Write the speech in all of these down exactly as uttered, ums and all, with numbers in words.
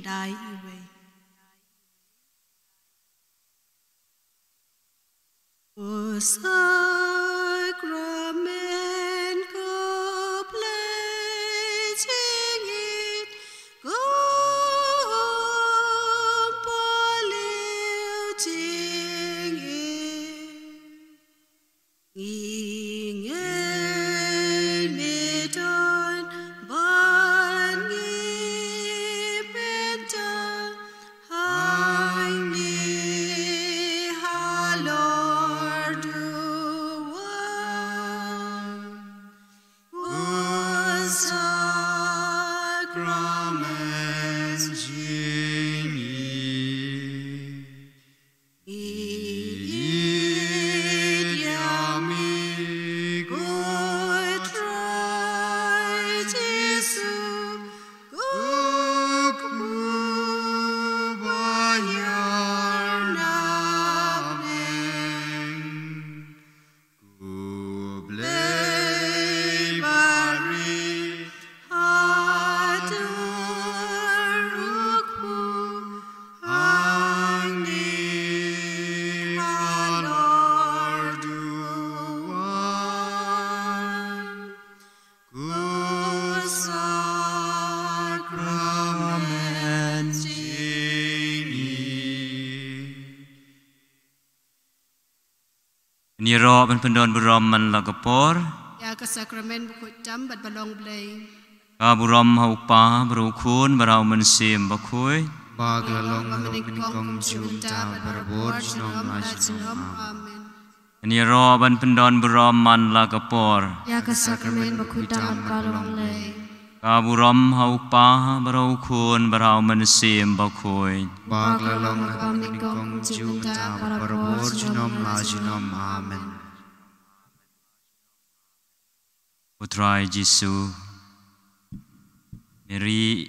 ïa iwei. O sakramen ko Blei jingïeit, ko Umpohliew jingïeit. Ngi ngeit me don bad ngi bynta hangne halor duwan. O sakramen jingïeit. Ïeit ïa me ko Trai Jisu, ko Kpu ba ïar na bneng. Ko Blei barit, haduh ruh ko hangne halor duwan. Ko sakramen jingïeit. Ngin ïaroh ban pyndon burom man la ka por. Ïa ka sakramen bakhuid tam bad ba long Blei. Ka burom ha U Kpa, bad ha U Khun, bad ha U Mynsiem Bakhuid. Ba ka la long ha kaba nyngkong, kumjuh, mynta bad barabor, junom la junom. Amen. Ngin ïaroh ban pyndon burom man la ka por. Ïa ka sakramen bakhuid tam bad ba long Blei. Ka burom ha U Kpa, bad ha U Khun, bad ha U Mynsiem Bakhuid. Ba ka la long ha kaba nyngkong, kumjuh, mynta bad barabor, junom la junom. Amen. Ko Trai Jisu, me rieh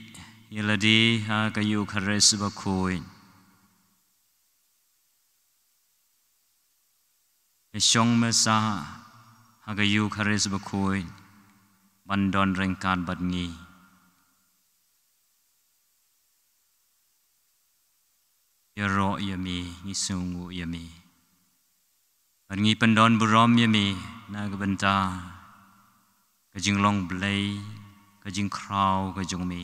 ïa lade ha ka Eukharist bakhuid. Ïashong me sah ha ka Eukharist bakhuid ban don ryngkat bad ngi. Ïaroh ïa me, ngi sngewnguh ïa me. Bad ngi pyndon burom ïa me na ka bynta ka jinglong Blei, ka jingkhraw ka jong me.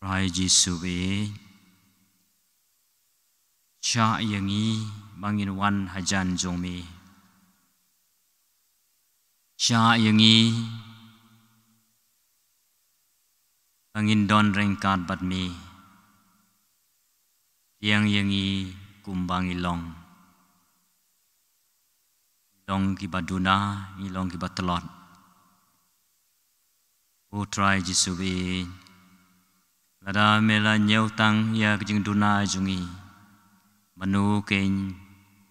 Trai Jisu baieit, shah ïa ngi ba ngin wan hajan jong me. Shah ïa ngi ba ngin don ryngkat bad me. Pdiang ïa ngi kumba ngi long. Ngi long kiba duna, ngi long kiba tlot. Ko Trai Jisu baieit, lada me la ñiewtang ïa ka jingduna jong ngi, mano keiñ,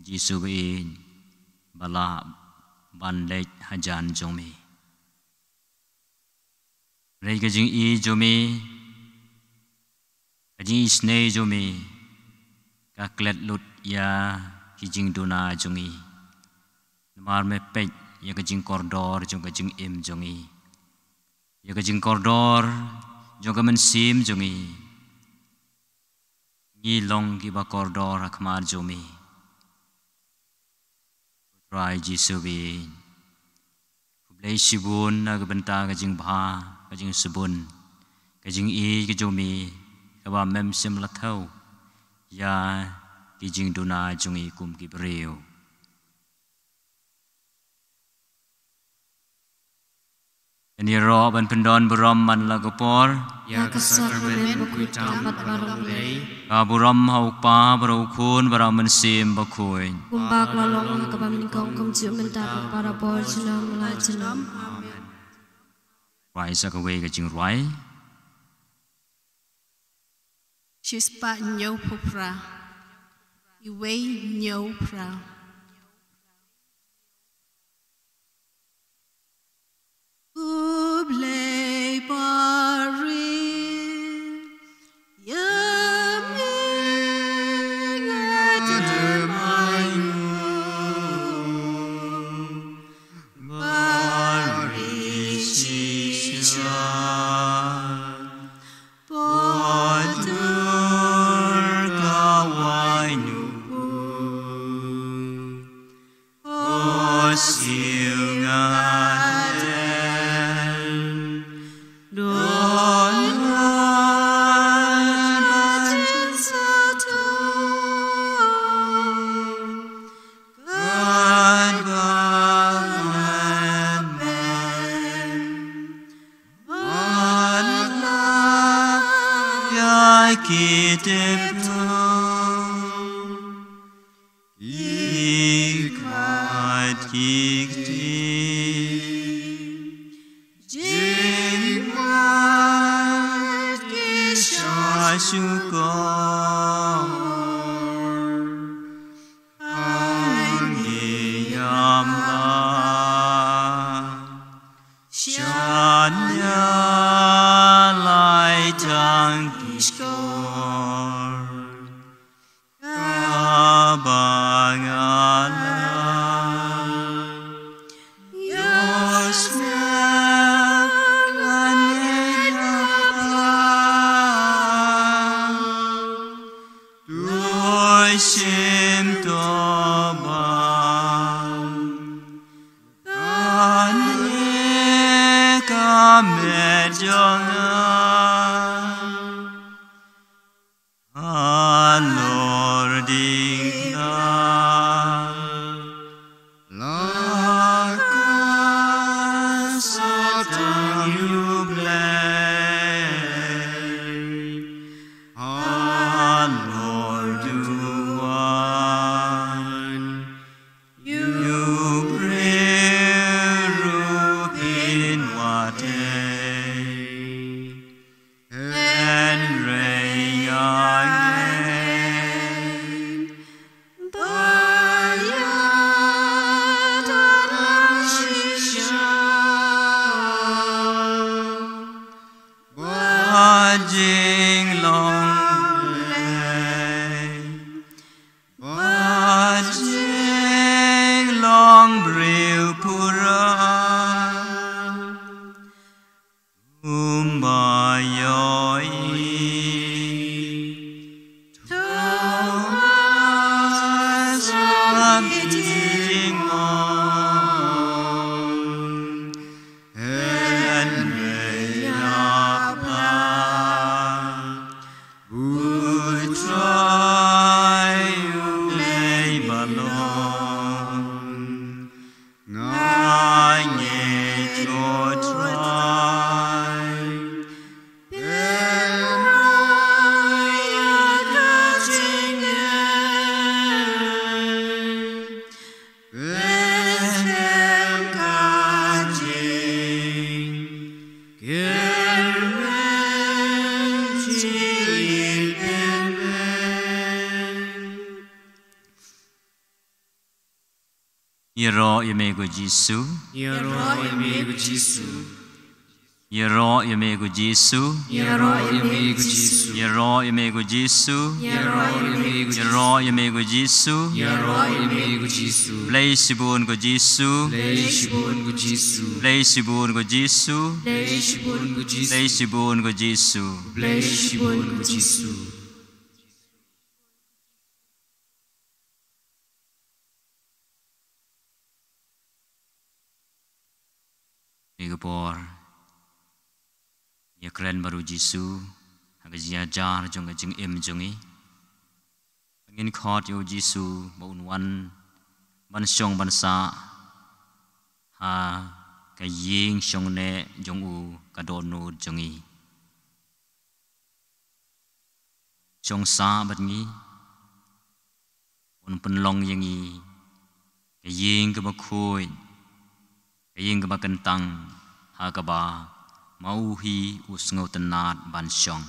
Jisu baieit, ba lah ban leit hajan jong me? Hynrei ka jingïeit jong me, ka jingisynei jong me, ka klet lut ïa ki jingduna jong ngi. Namar me peit ïa ka jingkordor jong ka jingim jong ngi, ïa ka jingkordor jong ka mynsiem jong ngi. Ngi long kiba kordor ha khmat jong me. Ko Trai Jisu baieit, khublei shibun na ka bynta ka jingbha, ka jingsbun, ka jingïeit ka jong me, kaba mem shym la thew ïa ki jingduna jong ngi kum ki briew. Ngin ïaroh ban pyndon burom man la ka por. Ïa ka sakramen bakhuid tam bad ba long Blei. Ka burom ha U Kpa, bad ha U Khun, bad ha U Mynsiem Bakhuid. Kumba ka la long ha kaba nyngkong, kumjuh, mynta bad barabor, junom la junom. Amen. Rwai sa kawei ka jingrwai. Shispah hynñiewphew phra. Iwei hynñiew phra. Khublei barit ïa me, nga dei ma u barit shisha. Don Lord, ba jin sa tong, katba la mem, ban la ïa ki tip tong, ki khat ki kti, jingmut ki sha shukor, hangne ïam la shan ïa lai tang ki shkor. Kaba nga la ïohsngew lane nga pla, to shim to bam, kane ka met jong nga. Halor ding na la ka sa tang ïa U Blei. Halor duwan ïa u briew ruh phin wad ei. Hynrei ïa ngi ba ïa don lang shisha bad jinglong Blei, bad jinglong briew pura. Kumba ïohi Thomas ha ki jingmong, hynrei ïa pha, U Trai U Blei ba long, nga ngeit, ko Trai, pynroi ïa ka jingngeit, pynskhem ka jingkyrmen jong ngi pynban. Ïaroh ïa me ko Jisu. Ïaroh ïa me ko Jisu. Ïaroh ïa me ko Jisu. Ïaroh ïa me ko Jisu. Ïaroh ïa me ko Jisu. Ïaroh ïa me ko Jisu. Ïaroh ïa me ko Jisu. Ïaroh ïa me ko Jisu. Blei shibun ko Jisu. Blei shibun ko Jisu. Blei shibun ko Jisu. Blei shibun ko Jisu. Blei shibun ko Jisu. Blei shibun ko Jisu. Kane ka por, ïa kren bad U Jisu ha ka jingïajar jong ka jingim jong ngi. Ngin khot ïa U Jisu ba un wan ban shong ban sah ha ka ïing shong neh jong u, ka dohnud jong ngi. Shong sah bad ngi, un pynlong ïa ngi ka ïing kaba khuid, ka ïing kaba kyntang, ha kaba ma u hi u sngewtynnad ban shong.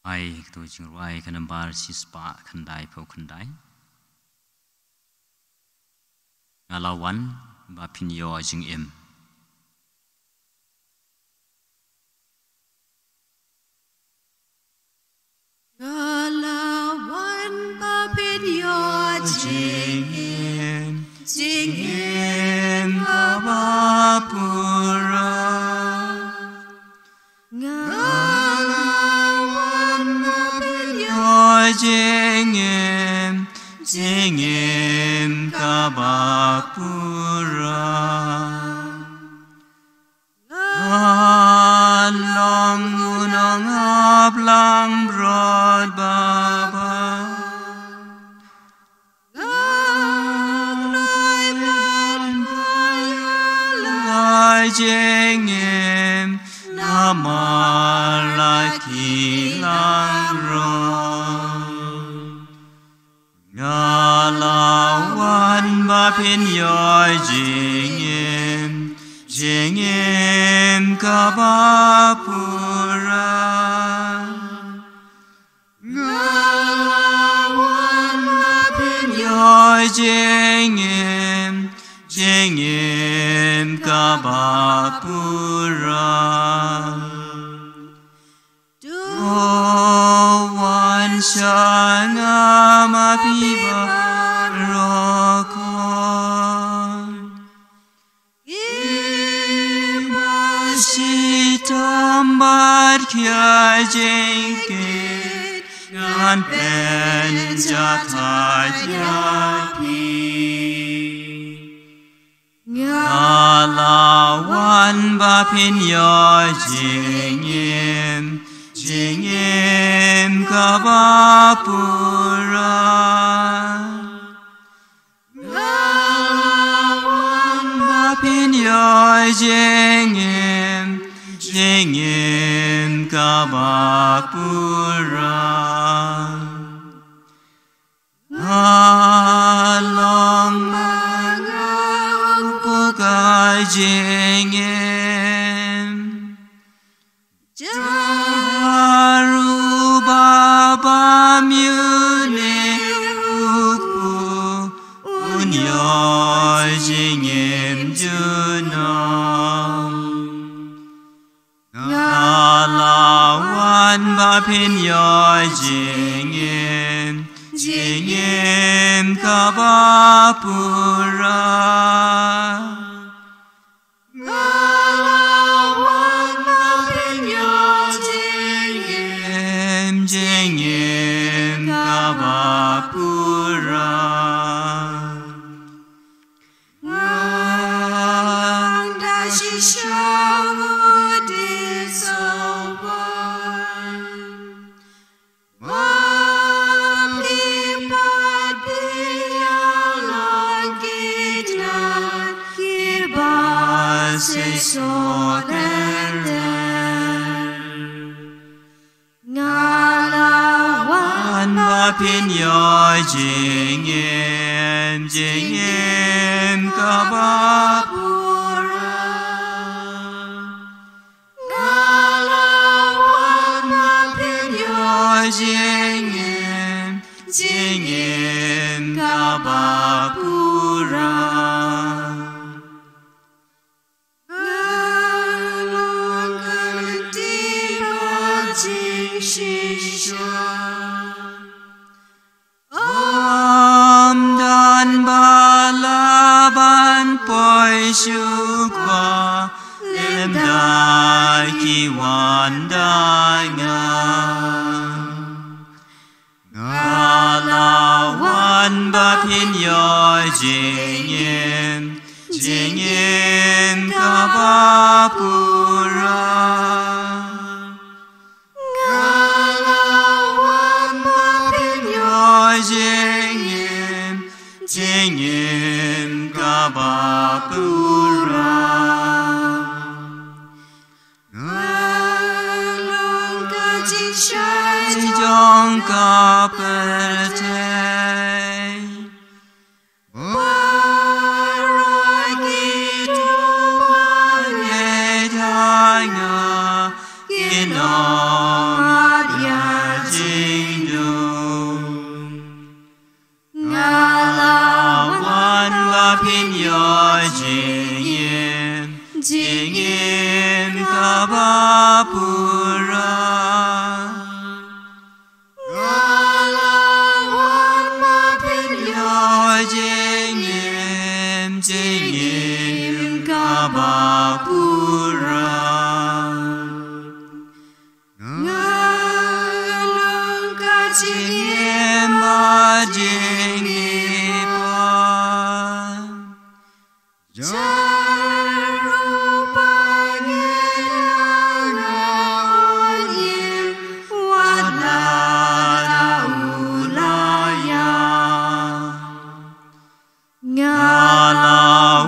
Ai, katu jingrwai ka nambar shispah khyndai phew khyndai. Nga la wan ba phin ïoh jingim. Nga la wan ba phin ïoh jingim, jingim kaba pura. Nga la wan ba phin ïoh jingim, jingim kaba pura. Nga long u nongaplangbrot babha. Nga kloi ban pynïaid jingim namar la ki langbrot. Nga la wan ba phin ïoh jingim, jingim kaba pura. Nga la wan ba phin ïoh jingim, jingim kaba pura. To wan sha nga ma phi baroh. Ki ba shitom bad khia jingkit, ngan pynjahthait ïa phi. Nga la wan ba phin ïoh jingim, jingim kaba pura. Nga la wan ba phin ïoh jingim, jingim kaba pura. Nga long ma nga u pukha jingim. Jaru ba bam ïa une u kpu, un ïoh jingim junom. Nga la wan ba phin ïoh jingim, jingim kaba pura. Nga la wan ba phin ïoh jingim, jingim kaba pura. Nga da shisha u dei sa wan. Ba phi pat phi ïa long ki tnat kiba seisoh ter ter. Nga la wan ba phin ïoh jingim, jingim kaba pura. Nga la wan ba phin ïoh jingim, jingim kaba pura. Nga long ka lynti ka jingshisha. Ym don ba lah ban poi shuh, lymda ki wan da nga. Nga la wan ba phin ïoh jingim, jingim kaba pura. Nga la wan ba phin ïoh jingim, jingim kaba pura. Nga long ka jingshai jong ka pyrthei. Baroh kito ba ngeit ha nga kin ym ïap jingim kaba pura. Nga la wan ba phin ïoh jingim, jingim kaba pura. Nga long ka jingim bad jingim. Jong u ba ngeit ha nga, u ngim, wat la da u la ïap. Nga la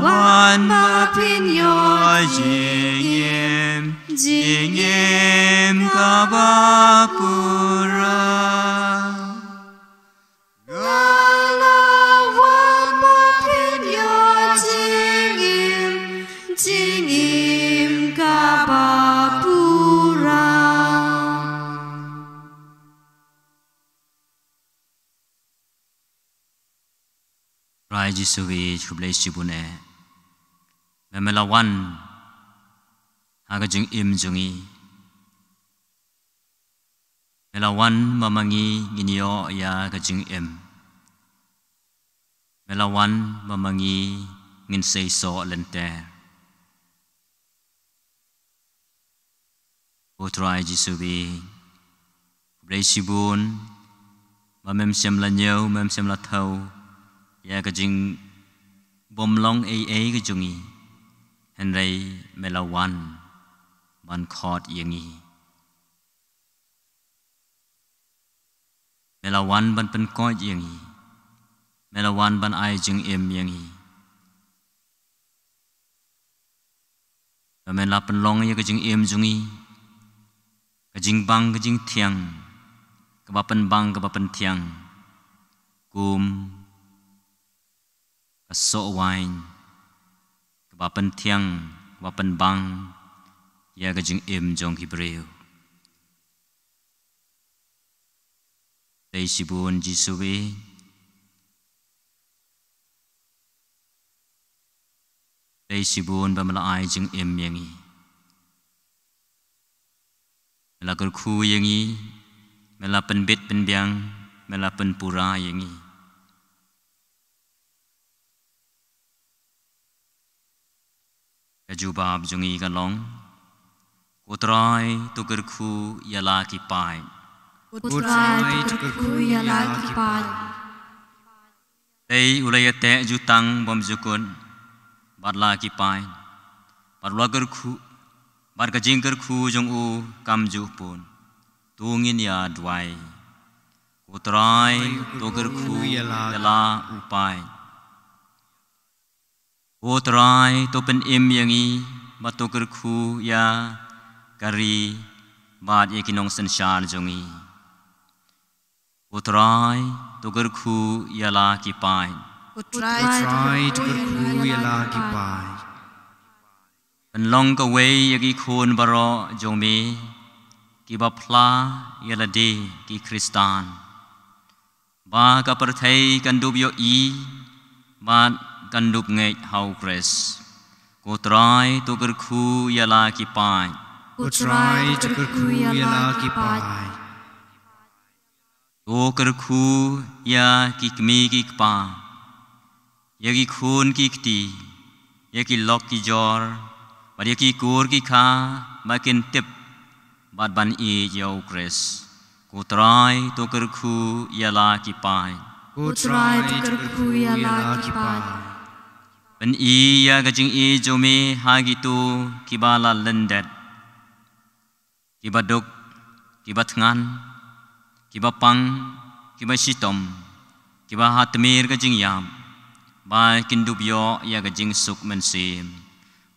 wan ba phin ïoh jingim, jingim kaba pura. Nga la wan ba phin ïoh jingim, jingim kaba pura. Trai Jisu, khublei shibun eh ba me la wan ha ka jingim jong ngi. Me la wan ba ma ngi ngin ïoh ïa ka jingim. Me la wan ba ma ngi ngin seisoh lynter. Ko Trai Jisu, khublei shibun ba mem shym la ñiew, mem shym la thaw ïa ka jingbymlong ei ei ka jong ngi. Hynrei me la wan ban khot ïa ngi. Me la wan ban pynkoit ïa ngi. Me la wan ban ai jingim ïa ngi. Ba me la pynlong ïa ka jingim jong ngi ka jingbang ka jingthiang, kaba pynbang kaba pynthiang, kum ka soh wain, kaba pynthiang, kaba pynbang ïa ka jingim jong ki briew. Khublei shibun Jisu, khublei shibun ba me la ai jingim ïa ngi. Me la kyrkhu ïa ngi, me la pynbit pynbiang, me la pynpura ïa ngi. Ka jubab jong ngi ka long, Ko Trai, to kyrkhu ïa la ki paid. Ko Trai, to kyrkhu ïa la ki paid. Te u la ïateh jutang bymjukut bad la ki paid, bad u la kyrkhu, bad ka jingkyrkhu jong u kam ju pun. To ngin ïa duwai. Ko Trai, to kyrkhu ïa la u paid. Ko Trai, to pynim ïa ngi, bad to kyrkhu ïa ka ri bad ïa ki nongsynshar jong ngi. Ko Trai, to kyrkhu ïa la ki paid. Ko Trai, to kyrkhu ïa la ki paid. Pynlong kawei ïa ki khun baroh jong me kiba phla ïa lade ki Khristan, ba ka pyrthei kan dup ïohi bad kan dup ngeit ha u Khrist. Ko Trai, to kyrkhu ïa la ki paid. Ko Trai, to kyrkhu ïa la ki paid. To kyrkhu ïa ki kmie ki kpa, ïa ki khun ki kti, ïa ki lok ki jor, bad ïa ki kur ki kha, ba kin tip bad ban ïeit ïa u Khrist. Ko Trai, to kyrkhu ïa la ki paid. Ko Trai, to kyrkhu ïa la ki paid. Pyni ïa ka jingïeit jong me ha kito kiba la lyndet, kiba duk, kiba thngan, kiba pang, kiba shitom, kiba ha tmier ka jingïap, ba kin dup ïoh ïa ka jingsuk mynsiem.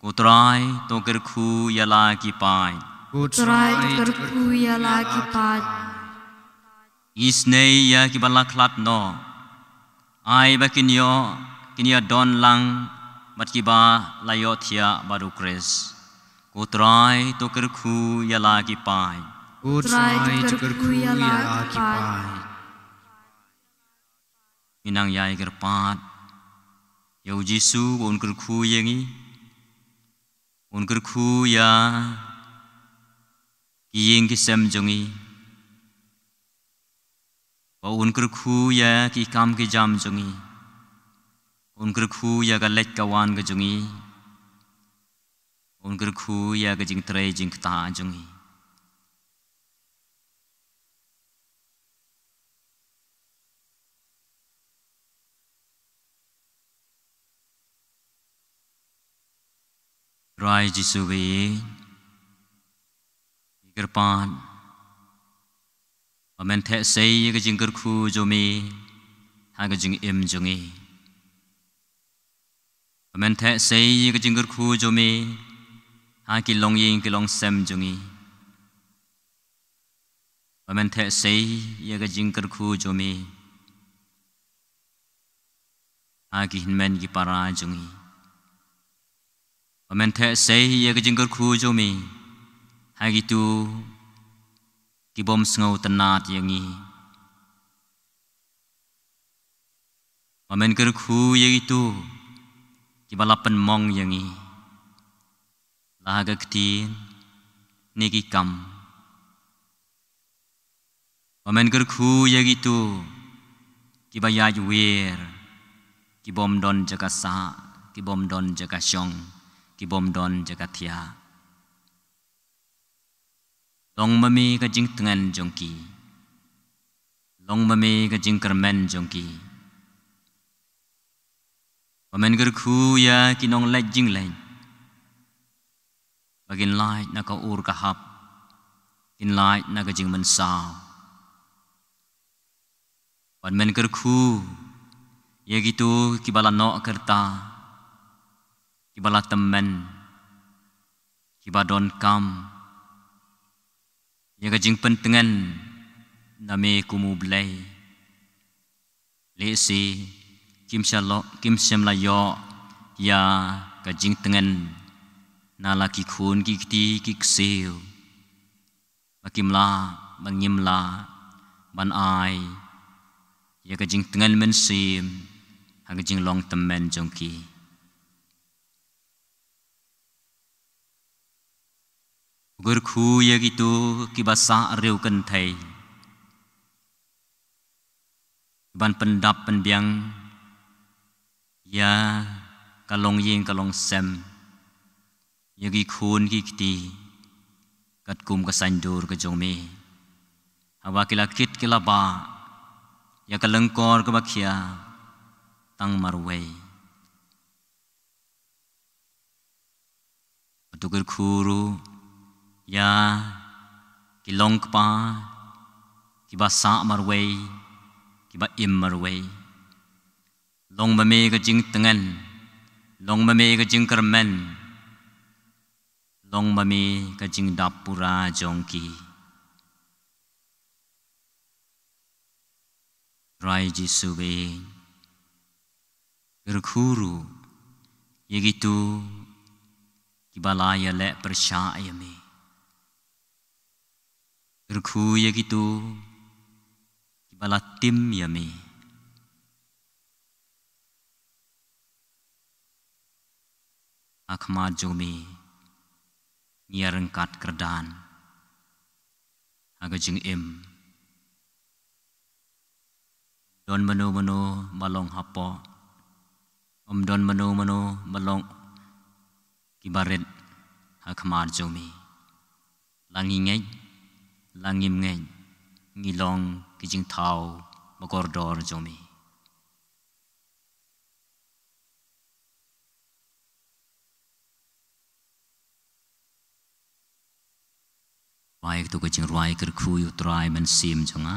Ko Trai, to kyrkhu ïa la ki paid. Ko Trai, to kyrkhu ïa la ki paid. Isynei ïa kiba la khlad noh. Ai ba kin ïoh, kin ïa don lang bad kiba la ïohthiah bad u Khrist. Ko Trai, to kyrkhu ïa la ki paid. Ko Trai, to kyrkhu ïa la ki paid. Ngin nang ïai kyrpad ïa u Jisu ba un kyrkhu ïa ngi. Un kyrkhu ïa ki ïing ki sem jong ngi. Ba un kyrkhu ïa ki kam ki jam jong ngi. Un kyrkhu ïa ka leit ka wan ka jong ngi. Un kyrkhu ïa ka jingtrei jingktah jong ngi. Trai Jisu ba ïeit, ngi kyrpad ba men theh sei ïa ka jingkyrkhu jong me ha ka jingim jong ngi. Ba men theh sei ïa ka jingkyrkhu jong me ha ki longïing ki longsem jong ngi. Ba men theh sei ïa ka jingkyrkhu jong me ha ki hynmen ki para jong ngi. Ba men theh sei ïa ka jingkyrkhu jong me ha kitu ki bym sngewtynnat ïa ngi. Ba men kyrkhu ïa kitu kiba la pynmong ïa ngi, la ha ka ktien ne ki kam. Ba men kyrkhu ïa kitu kiba ïaid wir, ki bym don jaka sah, ki bym don jaka shong, ki bym don jaka thiah. Long ma me ka jingtngen jong ki. Long ma me ka jingkyrmen jong ki. Ba men kyrkhu ïa ki nongleit jingleit, ba kin lait na ka ur ka hap, kin lait na ka jingmynsaw. Ba men kyrkhu ïa kitu kiba la noh kyrta, kiba la tymmen, kiba donkam ïa ka jingpyntngen na me kum u Blei. Lehse kim sha lo, kim shym la ïoh ïa ka jingtngen na la ki khun ki kti ki ksiew. Ba kim lah, ba ngim lah ban ai ïa ka jingtngen mynsiem ha ka jinglong tymmen jong ki. Kyrkhu ïa kitu kiba sah riewkynthei, kiban pyndap pynbiang ïa ka longïing ka longsem, ïa ki khun ki kti katkum ka saiñdur ka jong me. Haba ki la kit ki la bah ïa ka lyngkor kaba khia tang marwei. Bad to kyrkhu ruh ïa ki longkpa kiba sah marwei, kiba im marwei. Long ma me ka jingtngen, long ma me ka jingkyrmen, long ma me ka jingdap pura jong ki. Trai Jisu ba ïeit, kyrkhu ruh ïa kitu kiba la ïaleh pyrshah ïa me. Kyrkhu ïa kitu kiba la tim ïa me. Ha khmat jong me ngi ïaryngkat kyrdan ha ka jingim. Don mano mano ba long hapoh, ym don mano mano ba long kiba rit ha khmat jong me. La ngi ngeit, la ngim ngeit, ngi long ki jingthaw ba kordor jong me. Rwai katto ka jingrwai, kyrkhu ïa U Trai Mynsiem jong nga.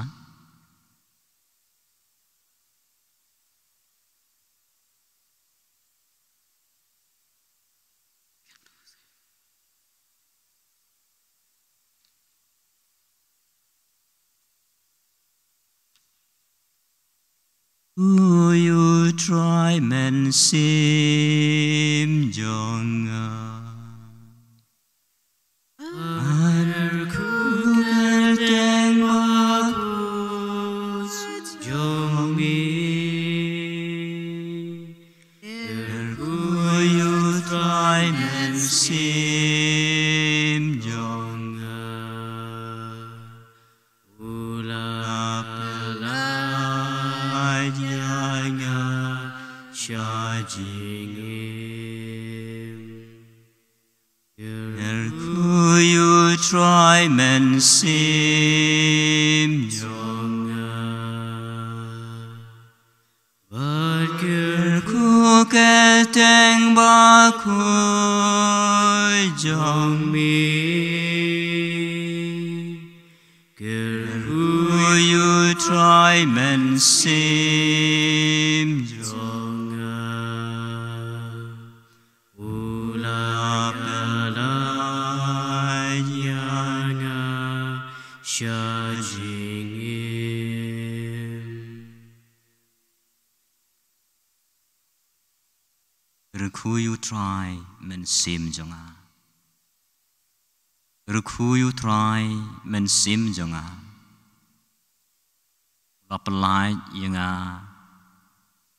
Kyrkhu ïa U Trai Mynsiem jong nga. Kyrkhu kyrteng bakhuid jong me. Kyrkhu ïa U Trai Mynsiem mynsiem jong nga. U la pynlait ïa nga sha jingim. Kyrkhu ïa U Trai, mynsiem jong nga. Bad kyrkhu kyrteng bakhuid jong me. Kyrkhu ïa U Trai, mynsiem jong nga. U la pynlait ïa nga sha jingim. Kyrkhu ïa U Trai, mynsiem jong nga. Kyrkhu ïa U Trai, mynsiem jong nga. U la pynlait ïa nga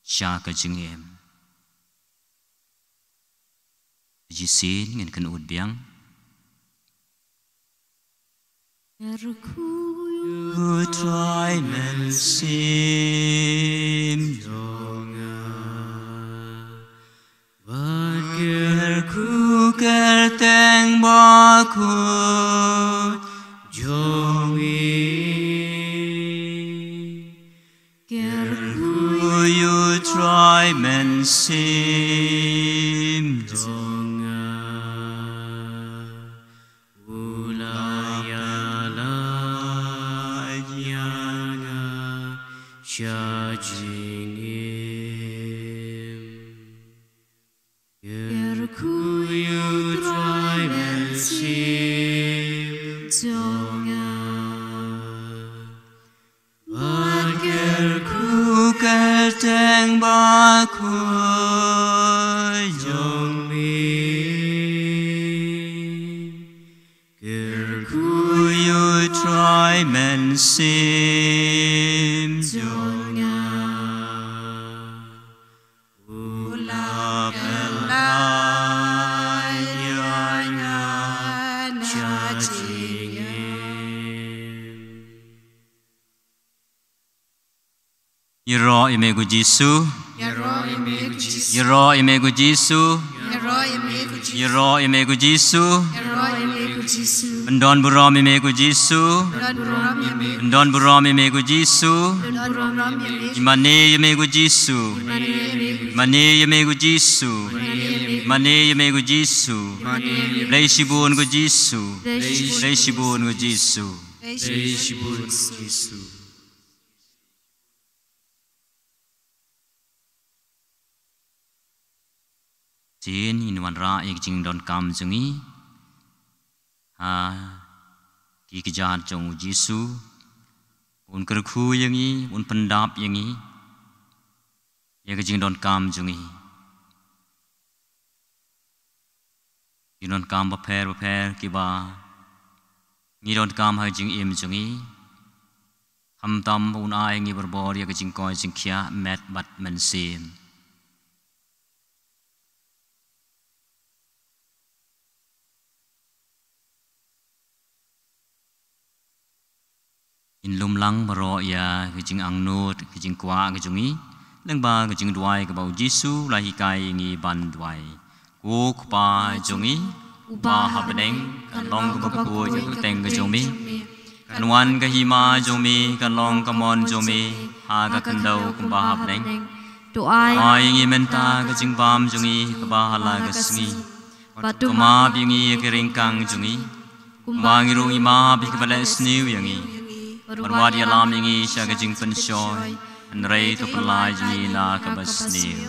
sha ka jingim. Shisien ngin kynmaw biang. Kyrkhu ïa U Trai, mynsiem jong nga. Bad kyrkhu kyrteng bakhuid jong me. Kyrkhu ïa U Trai, mynsiem jong nga. U la ïalait ïa nga sha jingim. Kyrkhu ïa U Trai, mynsiem jong nga. Bad kyrkhu kyrteng bakhuid jong me. Kyrkhu ïa U Trai, mynsiem jong nga. U la pynlait ïa nga sha jingim. Ïaroh ïa me ko Jisu. Ïaroh ïa me ko Jisu. Ïaroh ïa me ko Jisu. Ïaroh ïa me ko Jisu. Ïaroh ïa me ko Jisu. Pyndon burom ïa me ko Jisu. Pyndon burom ïa me ko Jisu. Pyndon burom ïa me ko Jisu. Pyndon burom ïa me ko Jisu. Ïa mane ïa me ko Jisu. Ïa mane ïa me ko Jisu. Ïa mane ïa me ko Jisu. Ïa mane ïa me ko Jisu. Blei shibun ko Jisu. Blei shibun ko Jisu. Blei shibun ko Jisu. Shisien ngin wanrah ïa ka jingdonkam jong ngi ha ki kjat jong U Jisu. Un kyrkhu ïa ngi, un pyndap ïa ngi ïa ka jingdonkam jong ngi. Ki donkam bapher bapher kiba ngi donkam ha ka jingim jong ngi. Khamtam ba un ai ngi barabor ïa ka jingkoit jingkhiah met bad mynsiem. Ngin lum lang baroh ïa ka jingangnud, ka jingkwah ka jong ngi lyngba ka jingduwai kaba U Jisu u la hikai ïa ngi ban duwai. Ko Kpa jong ngi uba ha bneng, kan long kaba khuid ka kyrteng ka jong me. Kan wan ka hima jong me, kan long ka mon jong me ha ka khyndew kumba ha bneng. To ai ïa ngi mynta ka jingbam jong ngi kaba ha la ka sngi. Bad to map ïa ngi ïa ki ryngkang jong ngi, kumba ngi ruh ngi map ïa kiba leh sniew ïa ngi. Bad wat ïalam ïa ngi sha ka jingpynshoi, hynrei to pynlait ïa ngi na kaba sniew.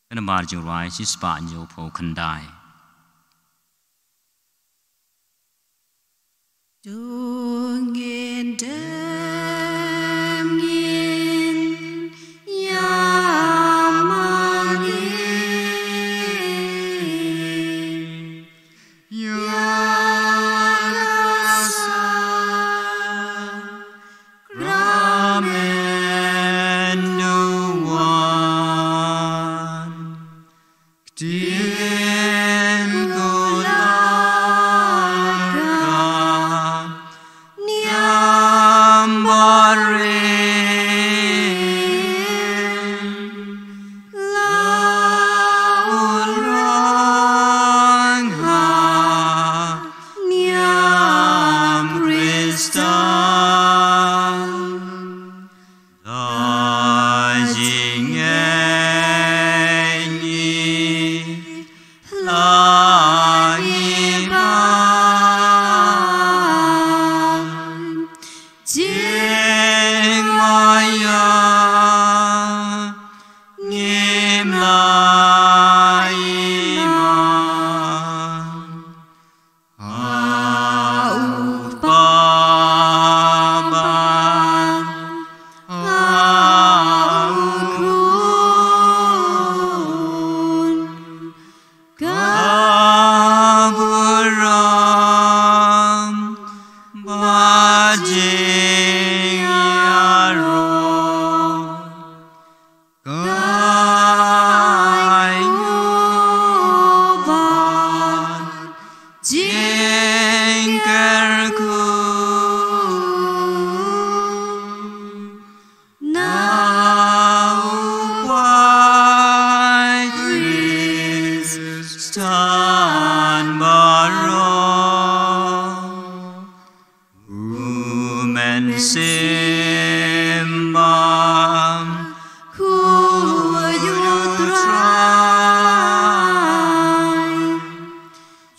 Ka nambar jingrwai shispah hynñiewphew khyndai. To ngin dem ngin ïa mane ïa ka sakramen u wan. Ktien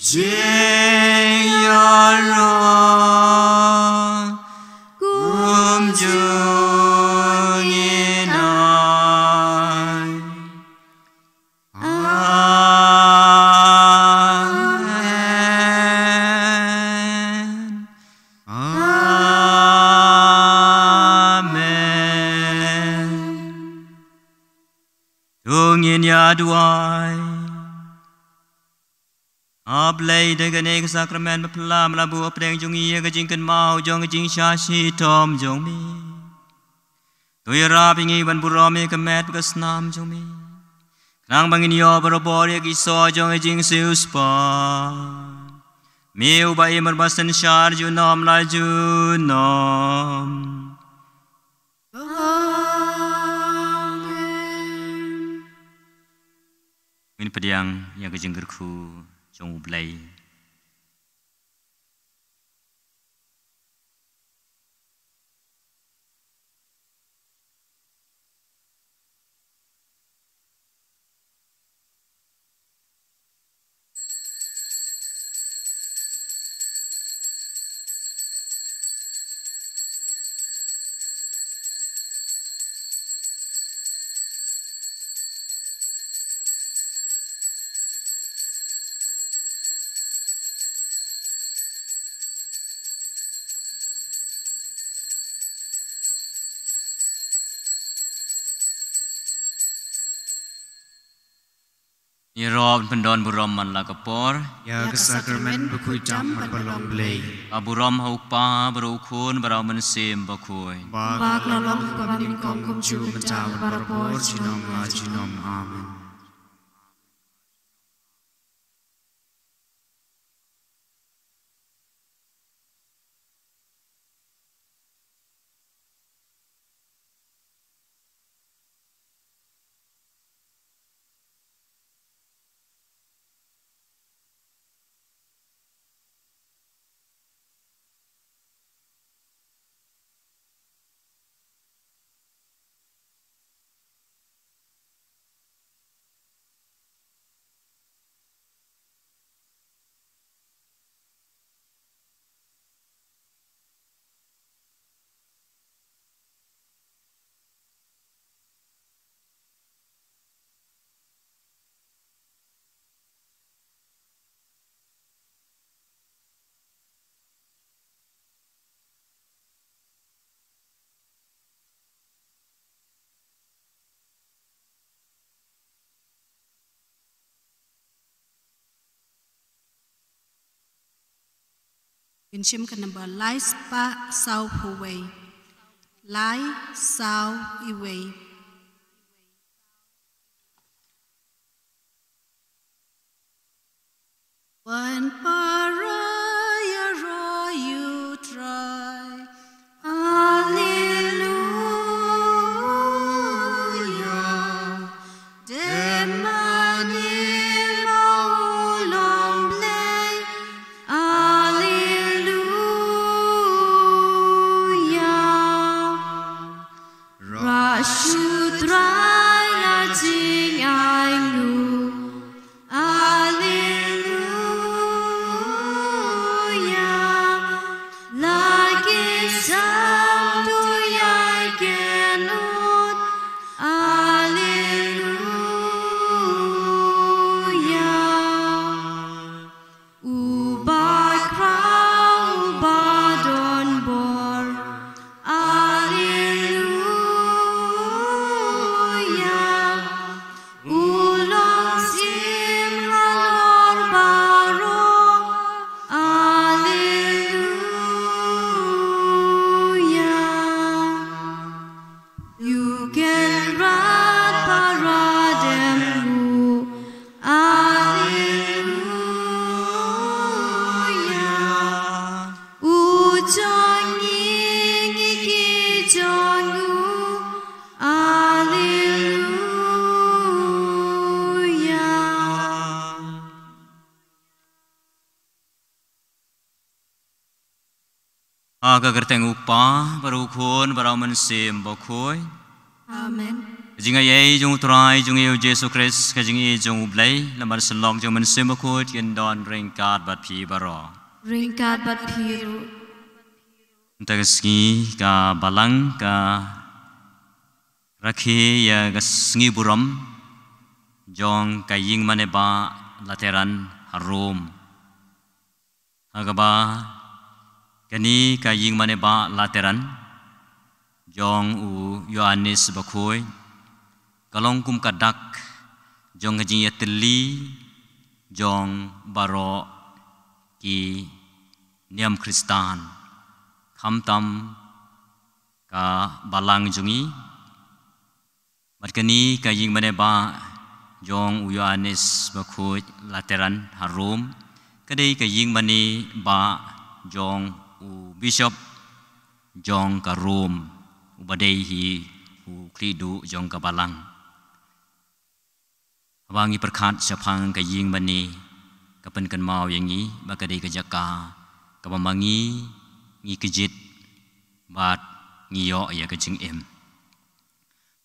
Jingïaroh kumjuh ngin ai. Amen. Amen. To ngin ïa duwai. A Blei, da kane ka sakramen bapla me la buh hapdeng jong ngi ïa ka jingkynmaw jong ka jingshah shitom jong me. To ïarap ïa ngi ban burom ïa ka met bad ka snam jong me, khnang ba ngin ïoh barabor ïa ki soh jong ka jingsiewspah. Me uba im bad uba synshar junom la junom. Amen. Ngin pdiang ïa ka jingkyrkhu jong U Blei. Ngi ïaroh ban pyndon burom man la ka por ïa ka sakramen bakhuid tam bad balong Blei. Ka burom ha U Kpa, bad ha U Khun, bad ha U Mynsiem Bakhuid. Ba ka la long, ba nyngkong, kumjuh mynta, bad barabor, junom la junom. Amen. Ngin shim ka number lai spah saw phew wei. Lai saw wei. Wan para ïaroh ïa U Trai. Alleluia. Dei ma u long Blei. Alleluia. Rah sha U Trai la jingainguh. Alleluia. La ki sam to ïai kynnoh. Alleluia. Uba khraw, uba don bor. Alleluia. U long syiem halor baroh. Alleluia. U Kynrad para dem ruh. Alleluia. U jong ngi ngi ki jong u. Alleluia. Ha ka kyrteng U Kpa, bad U Khun, bad U Mynsiem Bakhuid. Amen. Ka jingaiei jong U Trai jong ngi U Jisu Khrist, ka jingïeit jong U Blei, lem bad ka synlong jong U Mynsiem Bakhuid, kin don ryngkat bad phi baroh. Ryngkat bad phi ruh. Mynta ka sngi ka Balang ka rakhe ïa ka sngi burom jong ka Ïingmane Bah Lateran ha Rome. Ha kaba kane ka Ïingmane Bah Lateran jong u Ïoannis Bakhuid ka long kum ka dak jong ka jingïatylli jong baroh ki niam Khristan, khamtam ka Balang jong ngi. Bad kane ka Ïingmane Bah jong u Ïoannis Bakhuid Lateran ha Rome ka dei ka Ïingmane Bah jong u Bishop jong ka Rome, uba dei hi u khlieh duh jong ka Balang. Haba ngi pyrkhat shaphang ka Ïingmane, ka pynkynmaw ïa ngi ba ka dei ka jaka kaba ma ngi ngi kjit bad ngi ïoh ïa ka jingim.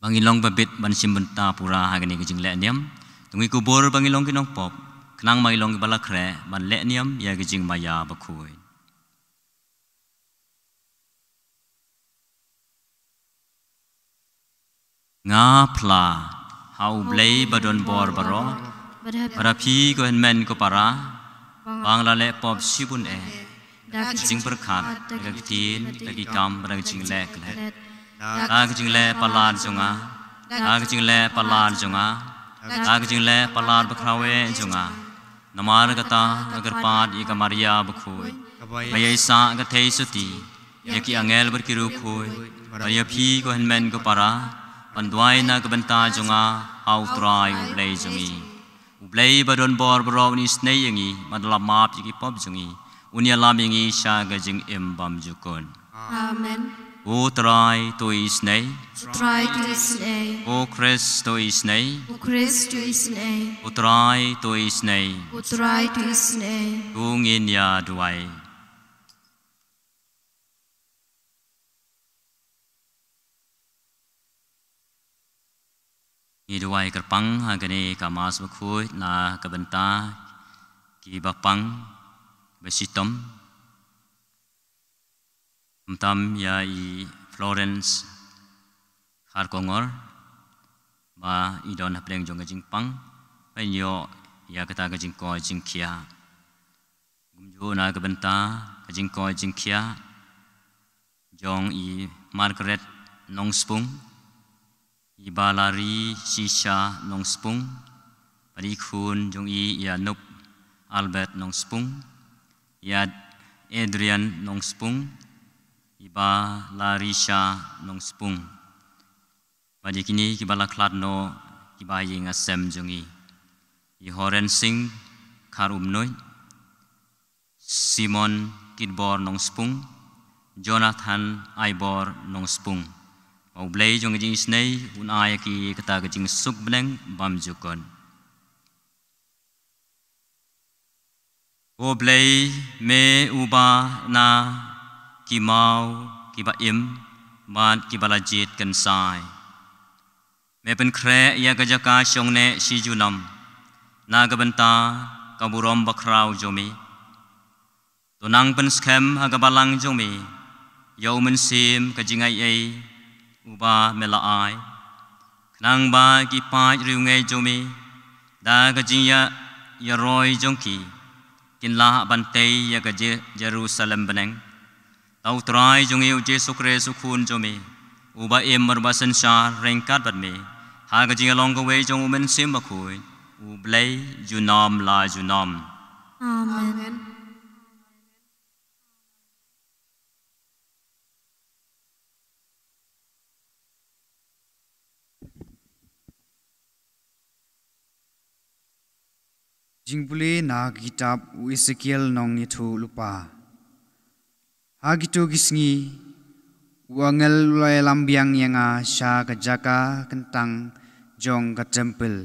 Ba ngi long ba bit ban shim bynta pura ha kane ka jingleh niam, to ngi kubur ba ngi long ki nongpop, khnang ba ngi long kiba la khreh ban leh niam ïa ka jingmaïa bakhuid. Nga phla ha U Blei ba don bor baroh, bad ha phi ko hynmen ko para, ba nga la leh pop shibun eh, da ka jingpyrkhat, da ka ktien, da ki kam, da ka jingleh klet, da ka jingleh palat jong nga, da ka jingleh palat jong nga, da ka jingleh palat bakhraw eh jong nga. Namar kata nga kyrpad ïa ka Maria Bakhuid, ba ïa i sah ka theisotti ïa ki angel bad ki riewkhuid, bad ïa phi ko hynmen ko para, ban duwai na ka bynta jong nga ha U Trai U Blei jong ngi. U Blei ba don bor baroh un isynei ïa ngi, bad un ïalap map ïa ki pop jong ngi, un ïalam ïa ngi sha ka jingim bymjukut. Amen. U Trai to isynei. U Trai to isynei. U Khrist to isynei. U Khrist to isynei. U Trai to isynei. U Trai to isynei. To ngin ïa duwai. Ngi duwai kyrpang ha kane ka Mass Bakhuid na ka bynta kiba pang, ba shitom, khamtam ïa i Florence Kharkongor, ba i don hapdeng jong ka jingpang, ba in ïoh ïa kata ka jingkoit jingkhiah. Kumjuh na ka bynta ka jingkoit jingkhiah jong i Margaret Nongspung, i Balari Shisha Nongspung, bad i khun jong i, i Anup Albert Nongspung, i Ad-, Adrian Nongspung, i Balarisha Nongspung. Bad ïa kine kiba la khlad noh, kiba ïing ha sem jong i, i Horen Singh Kharumnuid, Simon Kitbor Nongspung, Jonathan Aibor Nongspung. Ba U Blei jong ka jingisynei un ai ïa ki kata ka jingsuk bneng bymjukut. Ko Blei, me uba na ki maw kiba im bad kiba la jied kynsai me pynkhreh ïa ka jaka shong neh shi junom na ka bynta ka burom bakhraw jong me. To nang pynskhem ha ka balang jong me ïa u mynsiem ka jingaiei uba me la ai, khnang ba ki paid riewngeit jong me da ka jingïa, ïaroi jong ki, kin lah ban tei ïa ka Je-, Jerusalem bneng. To U Trai jong ngi U Jisu Khrist U Khun jong me, uba im bad uba synshar ryngkat bad me ha ka jingïalong kawei jong U Mynsiem Bakhuid, U Blei junom la junom. Amen. Jingpule na ka kitab u Esekiel nongïathuhlypa. Ha kito ki sngi, u angel u la ïalam biang ïa nga sha ka jaka kyntang jong ka templ.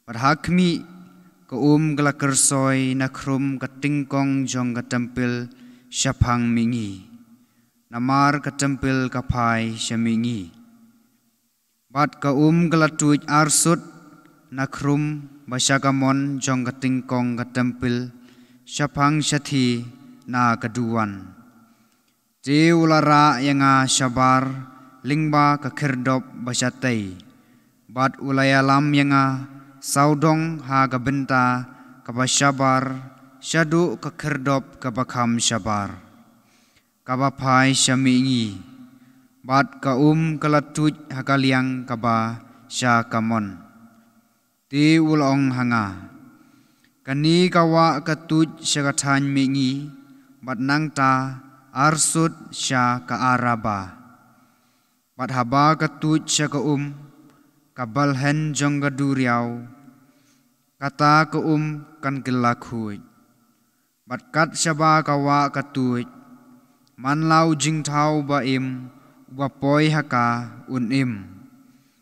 Bad ha khmih, ka um ka la kyrsoi na khrum ka tyngkong jong ka templ shaphang mihngi. Namar ka templ ka phai sha mihngi. Bad ka um ka la tuid arsut na khrum ba sha ka mon jong ka tyngkong ka tempyl, shaphang shathie na ka duwan. Te u la rah ïa nga shabar lyngba ka khyrdop ba shatei, bad u la ïalam ïa nga sawdong ha ka bynta kaba shabar shaduh ka khyrdop kaba kham shabar, kaba phai sha mihngi. Bad ka um ka la tuid ha ka liang kaba sha ka mon. Te u la ong ha nga, kane ka wah ka tuid sha ka thaiñ mihngi, bad nangta arsut sha ka Araba. Bad haba ka tuid sha ka um, ka balhen jong ka duriaw, kata ka um kan kylla khuid. Bad kat shaba ka wah ka tuid, man la u jingthaw ba im uba poi ha ka un im,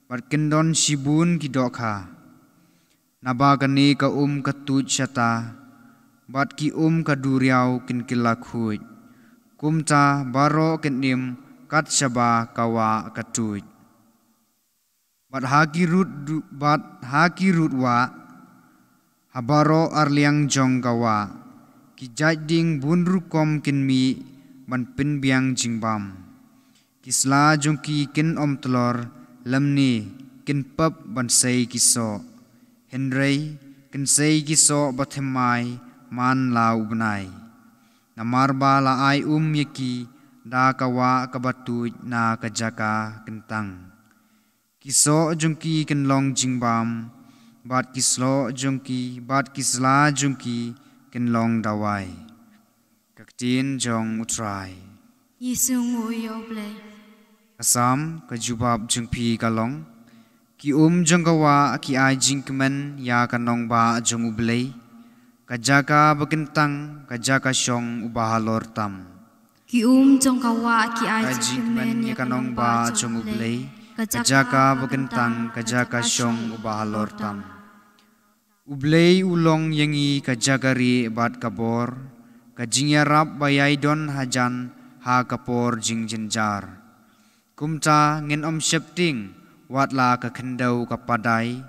bad kin don shibun ki dohkha. Naba kane ka um ka tuid shata, bad ki um ka duriaw kin kylla khuid, kumta baroh kin im kat shaba ka wah ka tuid. Bad ha ki rud du-, bad ha ki rud wah, ha baroh arliang jong ka wah, ki jait ding bun rukom kin mih ban pynbiang jingbam. Ki sla jong ki kin ym tlor, lymne kin pep ban sei ki soh. Hynrei kin sei ki soh ba thymmai man la u bnai. Namar ba la ai um ïa ki da ka wah kaba tuid na ka jaka kyntang. Ki soh jong ki kin long jingbam, bad ki sloh jong ki, bad ki sla jong ki kin long dawai. Ka ktien jong U Trai. Ngi sngewnguh ïa U Blei. Ka Salm, ka jubab jong phi ka long, ki um jong ka wah ki ai jingkmen ïa ka nongbah jong U Blei, ka jaka ba kyntang, ka jaka shong uba halor tam. Ki um jong ka wah ki ai jingkmen ïa ka nongbah jong U Blei, ka jaka ba kyntang, ka jaka shong uba halor tam. U Blei u long ïa ngi ka jaka rieh bad ka bor, ka jingïarap ba ïai don hajan ha ka por jingjynjar. Kumta ngin ym sheptieng, wat la ka khyndew ka padai,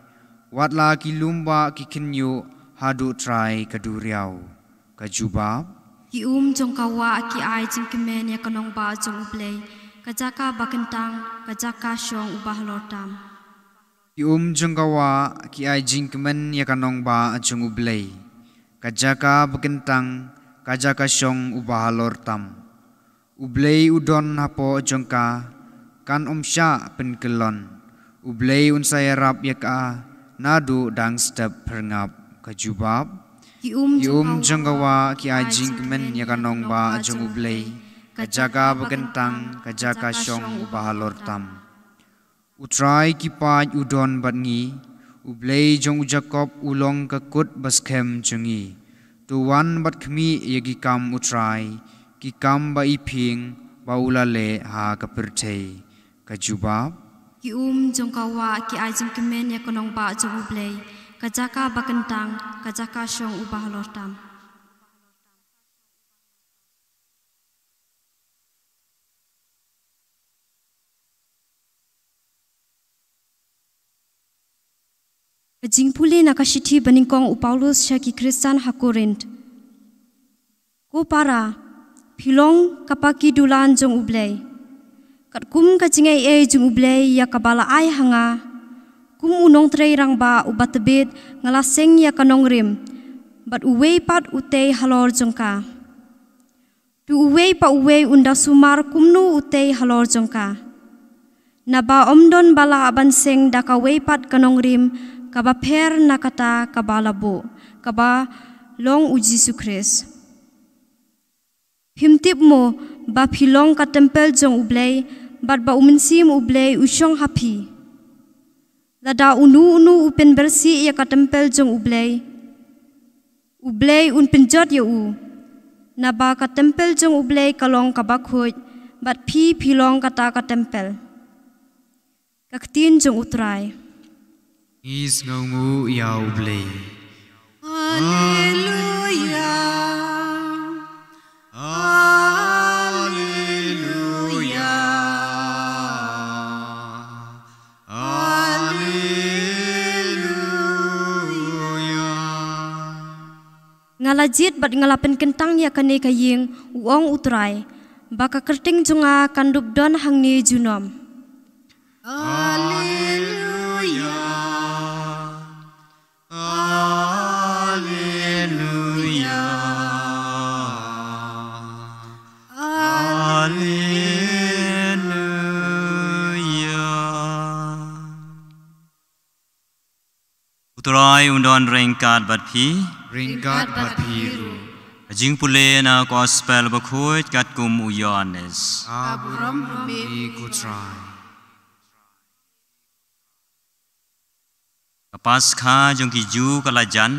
wat la ki lum bah ki khynñiuh haduh trai ka duriaw. Ka jubab. Ki um jong ka wah ki ai jingkmen ïa ka nongbah jong U Blei, ka jaka ba kyntang, ka jaka shong uba halor tam. Ki um jong ka wah ki ai jingkmen ïa ka nongbah jong U Blei, ka jaka ba kyntang, ka jaka shong uba halor tam. U Blei u don hapoh jong ka, kan ym shah pynkyllon. U Blei un sa ïarap ïa ka naduh dang step phyrngap. Ka jubab. Ki um jong ka wah ki ai jingkmen ïa ka nongbah jong U Blei, ka jaka ba kyntang, ka jaka shong uba halor tam. U Trai ki paid u don bad ngi, U Blei jong u Jakob u long ka kut ba skhem jong ngi. To wan bad khmih ïa ki kam U Trai, ki kam ba i phieng ba u la leh ha ka pyrthei. Ka jubab. Ki um jong ka wah ki ai jingkmen ïa ka nongbah jong U Blei, ka jaka ba kyntang, ka jaka shong uba halor tam. Ka jingpule na ka shithi banyngkong u Paulus sha ki Khristan ha Korinth. Ko para, phi long ka paki dulan jong U Blei. Katkum ka jingaiei jong U Blei ïa kaba la ai ha nga, kum u nongtrei rangbah uba tbit nga la seng ïa ka nongrim, bad uwei pat u tei halor jong ka. To uwei pa uwei un da sumar kumno u tei halor jong ka. Naba ym don ba lah ban seng da kawei pat ka nongrim kaba pher na kata kaba la buh, kaba long U Jisu Khrist. Phim tip mo ba phi long ka templ jong U Blei, bad ba U Mynsiem U Blei u shong ha phi? Lada uno uno u pynbieit ïa ka templ jong U Blei, U Blei un pynjot ïa u. Naba ka templ jong U Blei ka long kaba khuid, bad phi phi long kata ka templ. Ka ktien jong U Trai. Ngi sngewnguh ïa U Blei. Haleluia. Haleluia. Nga la jied bad nga la pynkyntang ïa kane ka ïing, u ong U Trai, ba ka kyrteng jong nga kan dup don hangne junom. U Trai un don ryngkat bad phi. Ryngkat bad phi ruh. Ka jingpule na Gospel bakhuid katkum u Ïoannis. Ka burom ha me ko Trai. Ka Paskha jong ki Jiw ka la jan,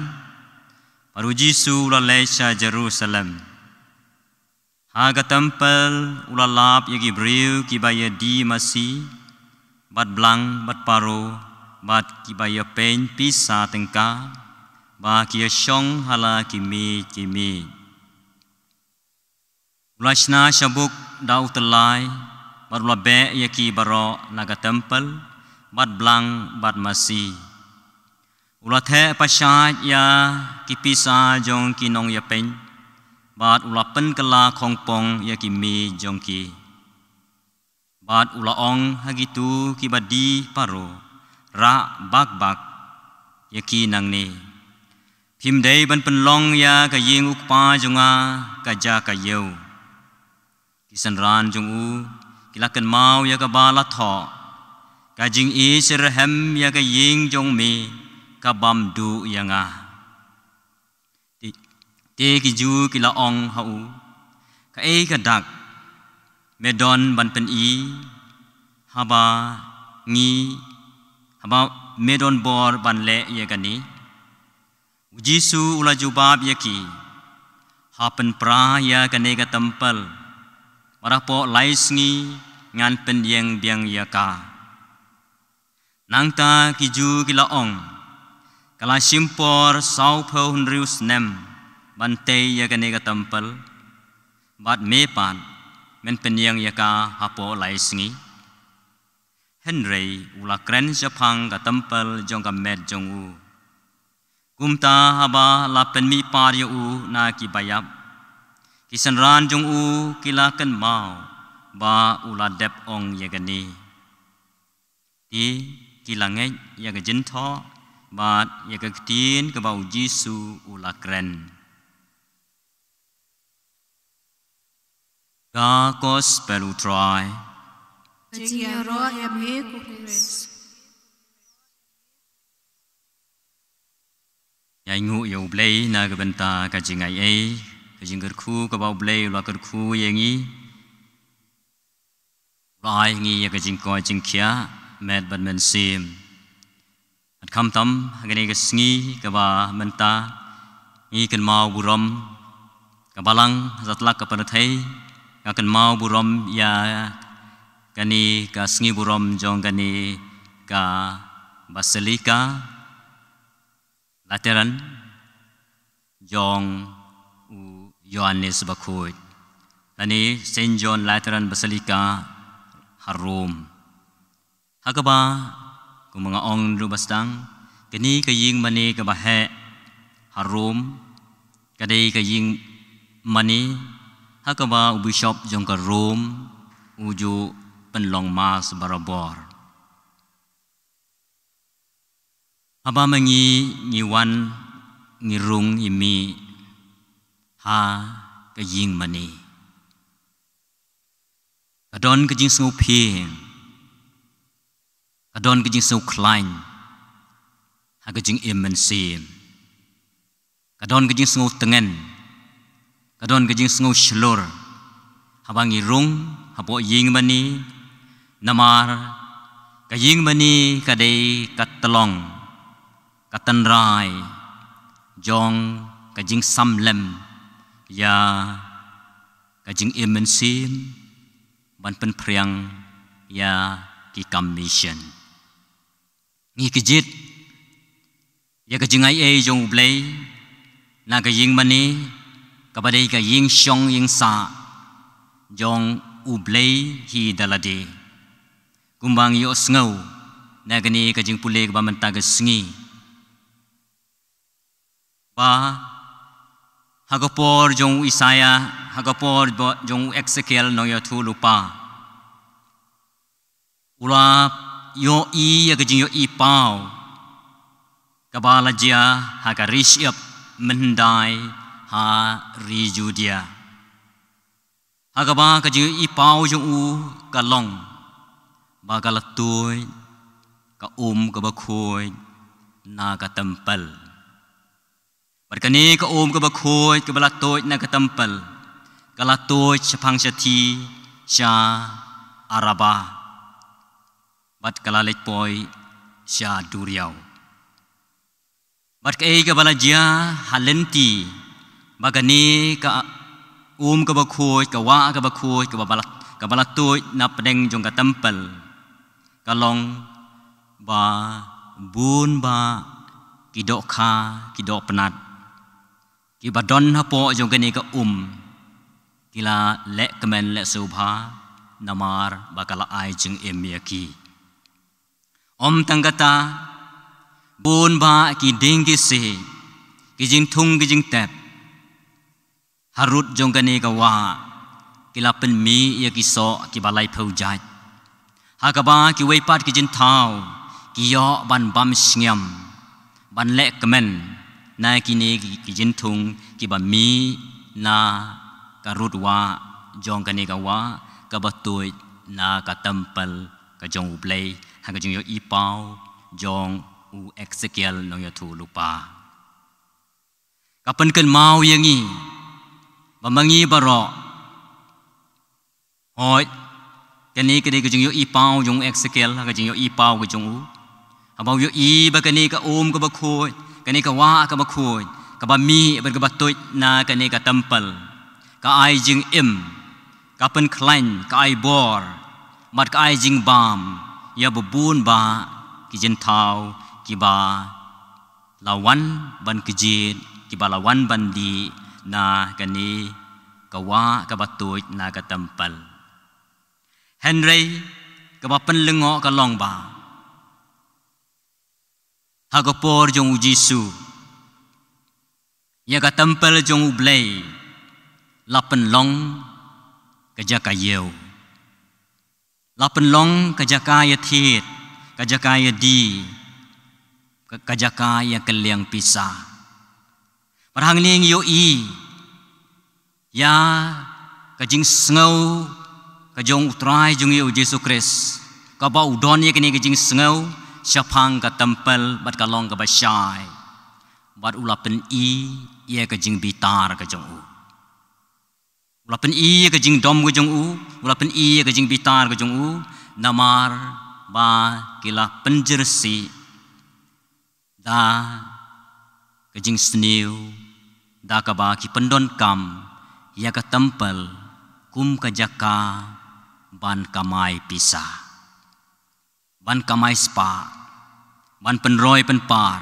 bad u Jisu u la leit sha Jerusalem. Ha ka templ u la lap ïa ki briew kiba ïa die masi, bad blang, bad paro, bad kiba ïa peiñ pisa tyngka, ba ki ïa shong ha la ki miej ki miej. U la shna shabuk da u tyllai, bad u la beh ïa ki baroh na ka templ, bad blang, bad masi. U la theh pashait ïa ki pisa jong ki nongïapeiñ, bad u la pynkylla khongpong ïa ki miej jong ki. Bad u la ong ha kito kiba die paro, rah bak bak ïa ki nangne. Phim dei ban pynlong ïa ka ïing u Kpa jong nga ka jaka ïew. Ki synran jong u ki la kynmaw ïa kaba la thoh, ka jingïasyrhem ïa ka ïing jong me ka bam duh ïa nga. Te, te ki Jiw ki la ong ha u, kaei ka dak me don ban pyni, haba ngi, haba me don bor ban leh ïa kane? U Jisu u la jubab ïa ki, ha pynpra ïa kane ka templ, bad hapoh lai sngi ngan pynïeng biang ïa ka. Nangta ki Jiw ki la ong, ka la shim por sawphew hynriew snem ban tei ïa kane ka templ, bad me pat men pynïeng ïa ka hapoh lai sngi? Hynrei u la kren shaphang ka templ jong ka met jong u. Kumta haba la pynmihpat ïa u na ki baïap, ki synran jong u ki la kynmaw ba u la dep ong ïa kane. Te ki la ngeit ïa ka jingthoh bad ïa ka ktien kaba u Jisu u la kren. Ka Gospel u Trai. Ka jingïaroh ïa me ko Khrist. Ïainguh ïa U Blei na ka bynta ka jingaiei, ka jingkyrkhu kaba U Blei u la kyrkhu ïa ngi. U la ai ngi ïa ka jingkoit jingkhiah met bad mynsiem. Bad khamtam ha kane ka sngi kaba mynta ngi kynmaw burom, ka Balang ha satlak ka pyrthei ka kynmaw burom ïa kane ka sngi burom jong kane ka Basilica Lateran jong u Ïoannis Bakhuid, lane Saint John Lateran Basilica ha Rome. Ha kaba, kumba nga ong ruh ba sdang, kane ka ïing mane kaba heh ha Rome ka dei ka ïing mane ha kaba u bishop jong ka Rome u ju pynlong mass barabor. Haba ma ngi ngi wan ngi rung ïa me ha ka ïing mane, ka don ka jingsngewphieng, ka don ka jingsngewkhlaiñ ha ka jingim mynsiem. Ka don ka jingsngew tngen, ka don ka jingsngew shlur haba ngi rung hapoh ïing mane, namar ka ïing mane ka dei ka tlong, ka tynrai jong ka jingsam lem ïa ka jingim mynsiem ban pynphriang ïa ki kam mission. Ngi kjit ïa ka jingaiei jong U Blei na ka ïing mane kaba dei ka ïing shong ïing sah jong U Blei hi da lade. Kumba ngi ïohsngew na kane ka jingpule kaba mynta ka sngi, ba Ha ka por jong u Isaiah, ha ka por jong u Ezekiel nongïathuhlypa, u la ïohi ïa ka jingïohi paw kaba la jia ha ka ri shyiap mynhyndai ha ri Judia. Ha kaba ka jingïohi paw jong u ka long ba ka la tuid ka um kaba khuid na ka templ. Bad kane ka um kaba khuid kaba la tuid na ka templ ka la tuid shaphang shathie sha Araba, bad ka la leit poi sha duriaw. Bad kaei kaba la jia ha lynti ba kane ka um kaba khuid, ka wah kaba khuid kaba la, kaba la tuid na pdeng jong ka templ, ka long ba bun ba ki dohkha, ki dohpnat kiba don hapoh jong kane ka um ki la leh kmen leh sngewbha, namar ba ka la ai jingim ïa ki. Ym tang kata, bun ba ki dieng ki siej, ki jingthung ki jingtep harud jong kane ka wah ki la pynmih ïa ki soh kiba laiphew jait, ha kaba kiwei pat ki jingthaw ki ïoh ban bam shngiam, ban leh kmen na kine ki, ki jingthung kiba mih na ka rud wah jong kane ka wah kaba tuid na ka templ ka jong U Blei, ha ka jingïohi paw jong u Ezekiel nongïathuhlypa. Ka pynkynmaw ïa ngi ba ma ngi baroh, hooid, kane ka dei ka jingïohi paw jong u Ezekiel, ha ka jingïohi paw ka jong u, haba u ïohi ba kane ka um kaba khuid, kane ka wah kaba khuid, kaba mih bad kaba tuid na kane ka templ, ka ai jingim, ka pynkhlaiñ, ka ai bor, bad ka ai jingbam ïa ba bun ba ki jingthaw kiba la wan ban kjit, kiba la wan ban dih na kane ka wah kaba tuid na ka templ. Hynrei kaba pynlyngngoh ka long ba ha ka por jong u Jisu, ïa ka templ jong U Blei la pynlong ka jaka ïew, la pynlong ka jaka ïathied, ka jaka ïadie, ka, ka jaka ïakylliang pisa. Bad hangne ngi ïohi ïa ka jingsngew ka jong U Trai jong ngi U Jisu Khrist, kaba u don ïa kane ka jingsngew shaphang ka templ bad ka long kaba shai, bad u la pyni ïa ka jingbitar ka jong u. U la pyni ïa ka jingdom ka jong u, u la pyni ïa ka jingbitar ka jong u, namar ba ki la pynjyrsieh da ka jingsniew, da kaba ki pyndonkam ïa ka templ kum ka jaka ban kamai pisa, ban kamai spah, ban pynroi pynpar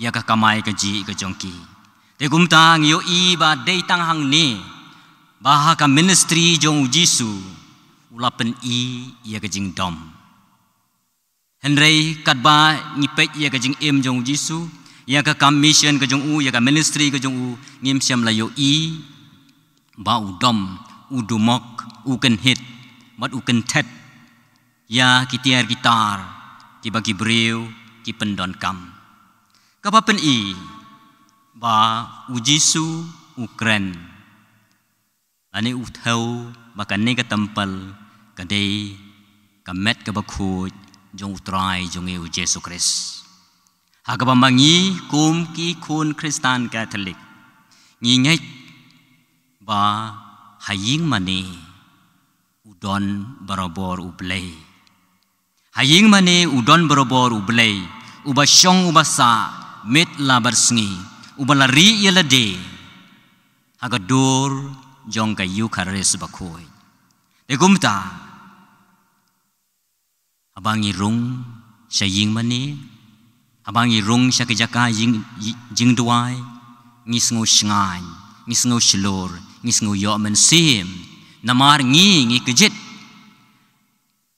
ïa ka kamai kajih ka jong ki. Te kumta ngi ïohi ba dei tang hangne ba ha ka ministry jong U Jisu u la pyni ïa ka jingdom. Hynrei katba ngi peit ïa ka jingim jong U Jisu, ïa ka kam mission ka jong u, ïa ka ministry ka jong u, ngim shym la ïohi ba u dom, u dumok, u kynhit, bad u kynthet ïa ki tiar ki tar kiba ki briew ki pyndonkam. Kaba pyni ba U Jisu u kren lane u thew ba kane ka templ ka dei ka met kaba khuid jong U Trai jong ngi U Jisu Khrist. Ha kaba ma ngi kum ki khun Khristan Katholik ngi ngeit ba ha ïing mane u don barabor U Blei. Ha ïing mane u don barabor U Blei, uba shong uba sah, miet la bad sngi, uba la rieh ïa lade ha ka dur jong ka Eukharist bakhuid. Te kumta, haba ngi rung sha ïing mane, haba ngi rung sha ka jaka jing, jingduwai, ngi sngew shngaiñ, ngi sngew shlur, ngi sngew ïoh mynsiem. Namar ngi, ngi kjit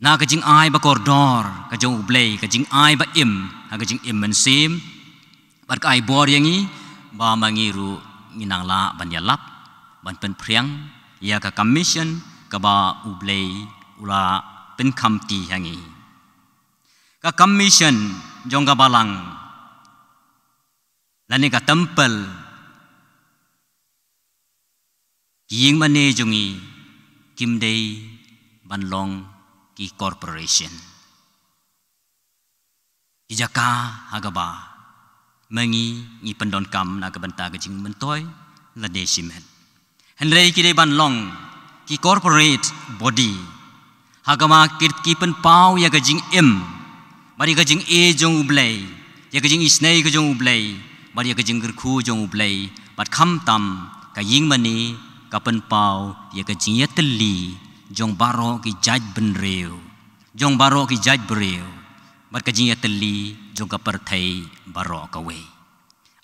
na ka jingai ba kordor ka jong U Blei, ka jingai ba im ha ka jingim mynsiem, bad ka ai bor ïa ngi ba ma ngi ruh ngi nang lah ban ïalap, ban pynphriang ïa ka commission kaba U Blei u la pynkhamti ha ngi. Ka commission jong ka balang lane ka temple, ki ïingmane jong ngi kim dei ban long ki corporation, ki jaka ha kaba ma ngi ngi pyndonkam na ka bynta ka jingmyntoi lane shimet. Hynrei ki dei ban long ki corporate body ha kaba ki, ki pynpaw ïa ka jingim bad ïa ka jingïeit jong U Blei, ïa ka jingisynei ka jong U Blei bad ïa ka jingkyrkhu jong U Blei. Bad khamtam ka ïingmane ka pynpaw ïa ka jingïatylli jong baroh ki jaitbynriew, jong baroh ki jaitbynriew bad ka jingïatylli jong ka pyrthei baroh kawei.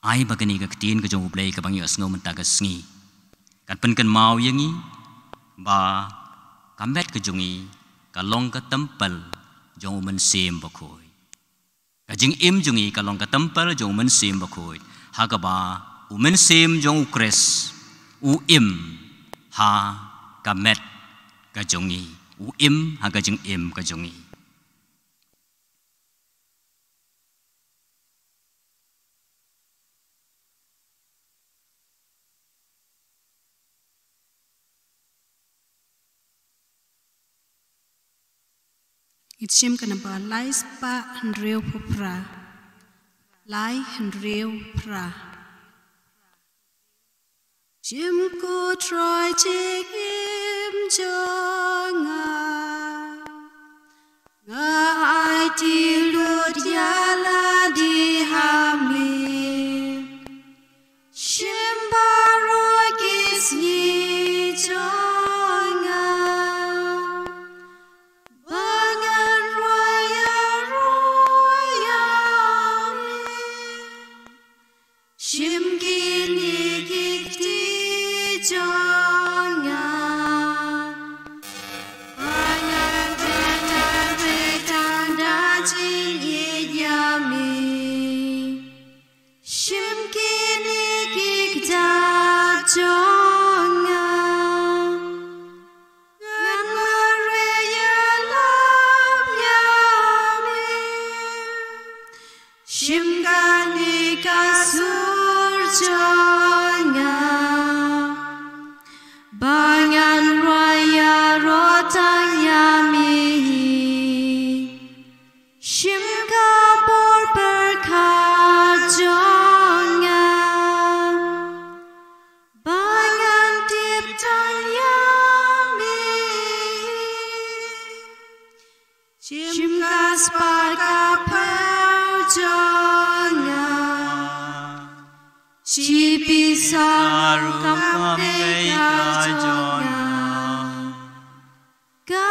Ai ba kane ka ktien ka jong U Blei kaba ngi ïohsngew mynta ka sngi kan pynkynmaw ïa ngi ba ka met ka jong ngi ka long ka temple jong U Mynsiem Bakhuid. Ka jingim jong ngi ka long ka temple jong U Mynsiem Bakhuid ha kaba U Mynsiem jong U Khrist u im ha ka met ka jong ngi, u im ha ka jingim ka jong ngi. Ngi shim ka namba lai spah hynriew phew phra. Lai hynriew phra. Shim ko Trai jingim jong nga. Nga aiti lut ïa lade ha me. Shim baroh ki sngi jong nga. Ba ngan rwai ïaroh ïa me. Shim kine ki kti jong nga. Ba ngan trei tang da jingïeit ïa me. Shim kine ki kjat jong nga. Ngan mareh ïalap ïa me. Shim kane ka sur jong nga. Ba ngan rwai ïaroh tang ïa me. Shim ka bor pyrkhat jong nga. Ba ngan tip tang ïa me. Shim ka spah ka phew jong nga. Shi pisa ruh kam pei ka jong nga. Ka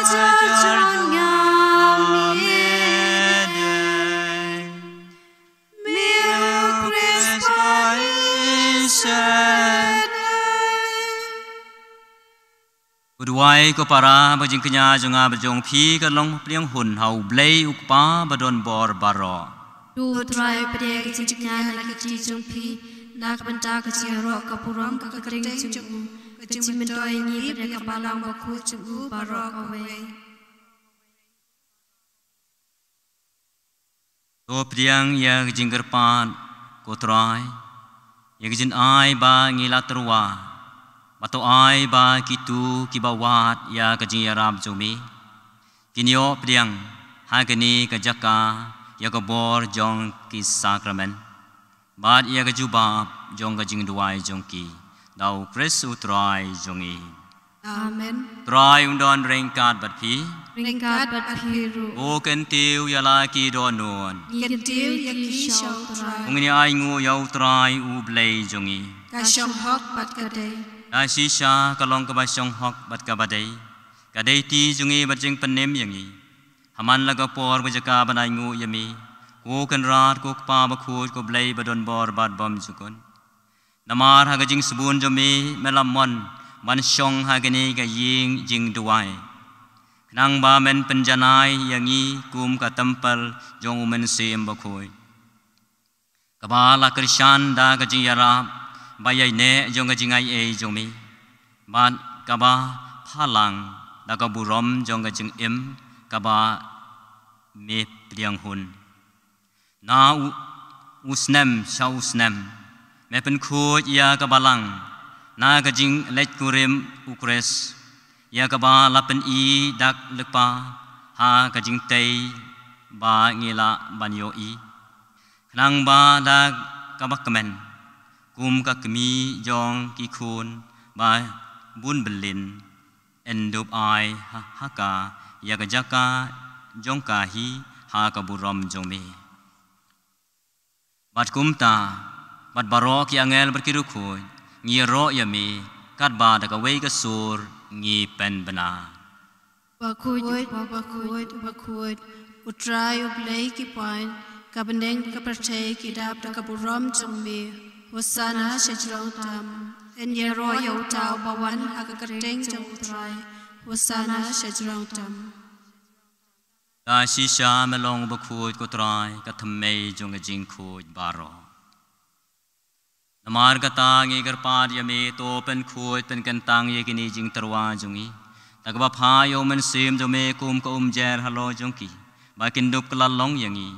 hajar jong nga me dei. Me U Khrist ba ïeit. Ko duwai ko para, ba jingkñia jong nga bad jong phi ka long pdiang hun ha U Blei U Kpa ba don bor baroh. To U Trai pdiang ka jingkñia na ki kti jong phi na ka bynta ka jingïaroh ka burom ka kyrteng jong u, ka jingmyntoi ïa ngi bad ïa ka Balang Bakhuid jong u baroh kawei. To pdiang ïa ka jingkyrpad ko Trai, ïa ka jingai ba ngi la tyrwa, bad to ai ba kito kiba wad ïa ka jingïarap jong me kin ïoh pdiang ha kane ka jaka ïa ka bor jong ki sakramen bad ïa ka jubab jong ka jingduwai jong ki, da U Khrist U Trai jong ngi. Amen. Trai un don ryngkat bad phi. Ryngkat bad phi ruh. Ko kyntiew ïa la ki dohnud. Ngi kyntiew ïa ki sha U Trai. Ko ngin ïa ainguh ïa U Trai U Blei jong ngi. Ka shong hok bad ka dei. Ka shisha ka long kaba shong hok bad kaba dei. Ka dei ti jong ngi bad jingpynim ïa ngi. Ha man la ka por bad jaka ban ainguh ïa me, ko Kynrad, ko Kpa Bakhuid, ko Blei ba don bor bad bymjukut. Namar ha ka jingsbun jong me, me la mon ban shong ha kane ka ïing jingduwai, khnang ba men pynjanai ïa ngi kum ka templ jong U Mynsiem Bakhuid, kaba la kyrshan da ka jingïarap ba ïaineh jong ka jingai ei jong me, bad kaba phalang da ka burom jong ka jingim kaba me pdiang hun. Na u, u snem sha u snem, me pynkhuid ïa ka balang na ka jingleit kurim u Khrist, ïa kaba la pyni da ka lypa ha ka jingtei ba ngi lah ban ïohi. Khnang ba da kaba kmen, kum ka kmie jong ki khun ba bun byllien, yn dup ai ha, ha ka ïa ka jaka jong ka hi ha ka burom jong me. Bad kumta, bad baroh ki angel bad ki riewkhuid, ngi ïaroh ïa me, katba da kawei ka sur ngi pynbna. Bakhuid, bakhuid, bakhuid, U Trai U Blei ki paid, ka bneng ka pyrthei ki dap da ka burom jong me. Hosana sha jrong tam. Yn ïaroh ïa uta uba wan ha ka kyrteng jong U Trai. Hosana sha jrong tam. Da shisha me long bakhuid ko Trai, ka thymmei jong ka jingkhuid baroh. Namar kata ngi kyrpad ïa me, to pynkhuid pynkyntang ïa kine jingtyrwa jong ngi, da kaba phah ïa U Mynsiem jong me kum ka umjer halor jong ki, ba kin dup kylla long ïa ngi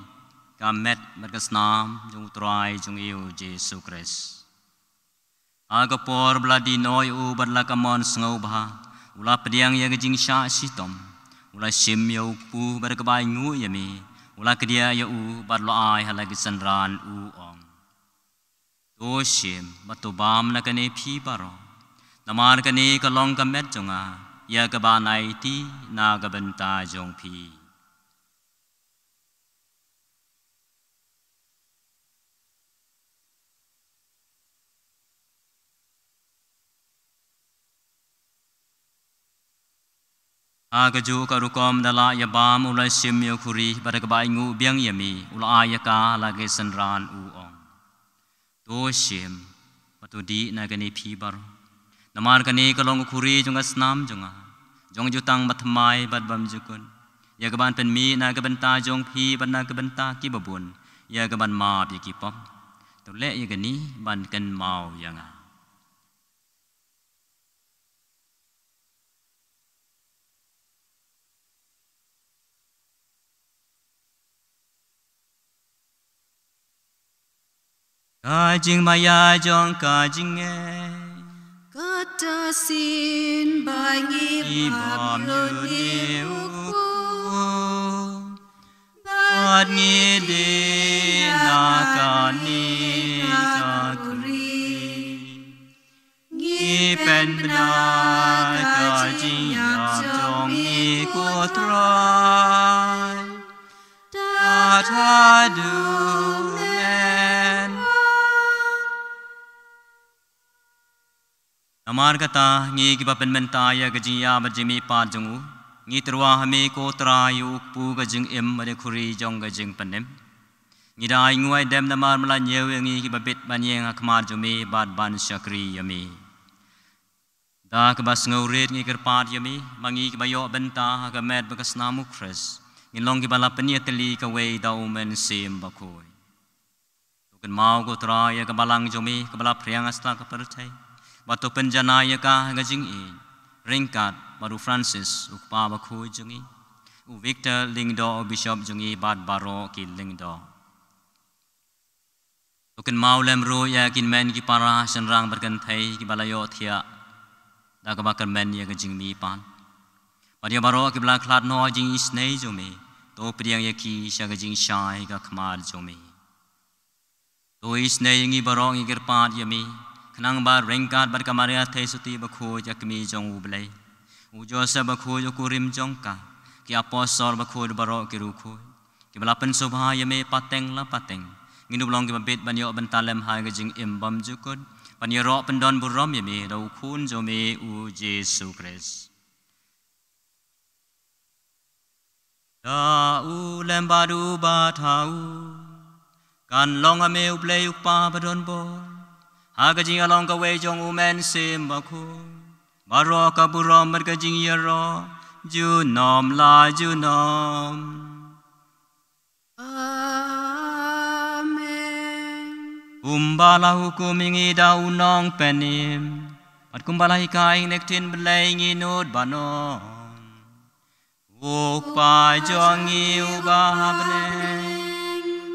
ka met bad ka snam jong U Trai jong ngi U Jisu Khrist. Ha ka por ba la die noh ïa u bad la ka mon sngewbha, u la pdiang ïa ka jingshah shitom, u la shim ïa u kpu bad da kaba ainguh ïa me, u la kdiah ïa u bad la ai ha la ki synran, u ong: To shim bad to bam na kane phi baroh, namar kane ka long ka met jong nga, ïa kaba nai ti na ka bynta jong phi. Ha kajuh ka rukom da la ïa bam, u la shim ïa u khuri bad da kaba ainguh biang ïa me, u la ai ïa ka ha la ki synran, u ong: To shim bad to dih na kane phi baroh, namar kane ka long ka khuri jong ka snam jong nga, jong ka jutang bathymmai bad bymjukut, ïa kaban pynmih na ka bynta jong phi bad na ka bynta kiba bun, ïa kaban map ïa ki pop. To leh ïa kane ban kynmaw ïa nga. Ka jingmaïa jong ka jingngeit. Kata shisien ba ngi bam ïa une u kpu bad ngi dih na kane ka khuri, ngi pynbna ka jingïap jong me ko Trai, tad haduh men. Namar kata, ngi kiba pynmynta ïa ka jingïap bad jingmihpat jong u, ngi tyrwa ha me ko Trai, u kpu ka jingim bad u khuri jong ka jingpynim. Ngi da ainguh aidem namar me la ñiew ïa ngi kiba bit ban ïeng ha khmat jong me bad ban shakri ïa me. Da kaba sngewrit ngi kyrpad ïa me, ba ngi kiba ïoh bynta ha ka met bad ka snam u Khrist, ngin long kiba la pynïatylli kawei da U Mynsiem Bakhuid. To kynmaw ko Trai ïa ka balang jong me kaba la phriang ha satlak ka pyrthei, bad to pynjanai ïa ka ha ka jingïeit, ryngkat bad u Francis u kpa bakhuid jong ngi, u Victor Lyngdoh u bishop jong ngi bad baroh ki Lyngdoh. To kynmaw lem ruh ïa ki hynmen ki para shynrang bad kynthei kiba la ïohthiah da kaba kyrmen ïa ka jingmihpat, bad ïa baroh kiba la khlad noh ha ka jingisynei jong me, to pdiang ïa ki sha ka jingshai ha khmat jong me. To isynei ïa ngi baroh, ngi kyrpad ïa me, khnang ba ryngkat bad ka Maria Theisotti bakhuid, ka kmie jong U Blei, u Joseph bakhuid u kurim jong ka, ki apostol bakhuid, baroh ki riewkhuid kiba la pynsngewbha ïa me pateng la pateng, ngin ym long kiba bit ban ïoh bynta lem ha ka jingim bymjukut, ban ïaroh pyndonburom ïa me da u Khun jong me u Jisu Khrist. Da u lem bad u bad ha u, kan long ha me U Blei U Kpa badonbor, ha ka jingïalong kawei jong U Mynsiem Bakhuid, baroh ka burom bad ka jingïaroh junom la junom. Amen. Kumba la hukum ïa ngi da u nongpynim, bad kumba la hikai ïa ngi na ka ktien Blei, ngi nud ban ong: U Kpa jong ngi uba ha bneng,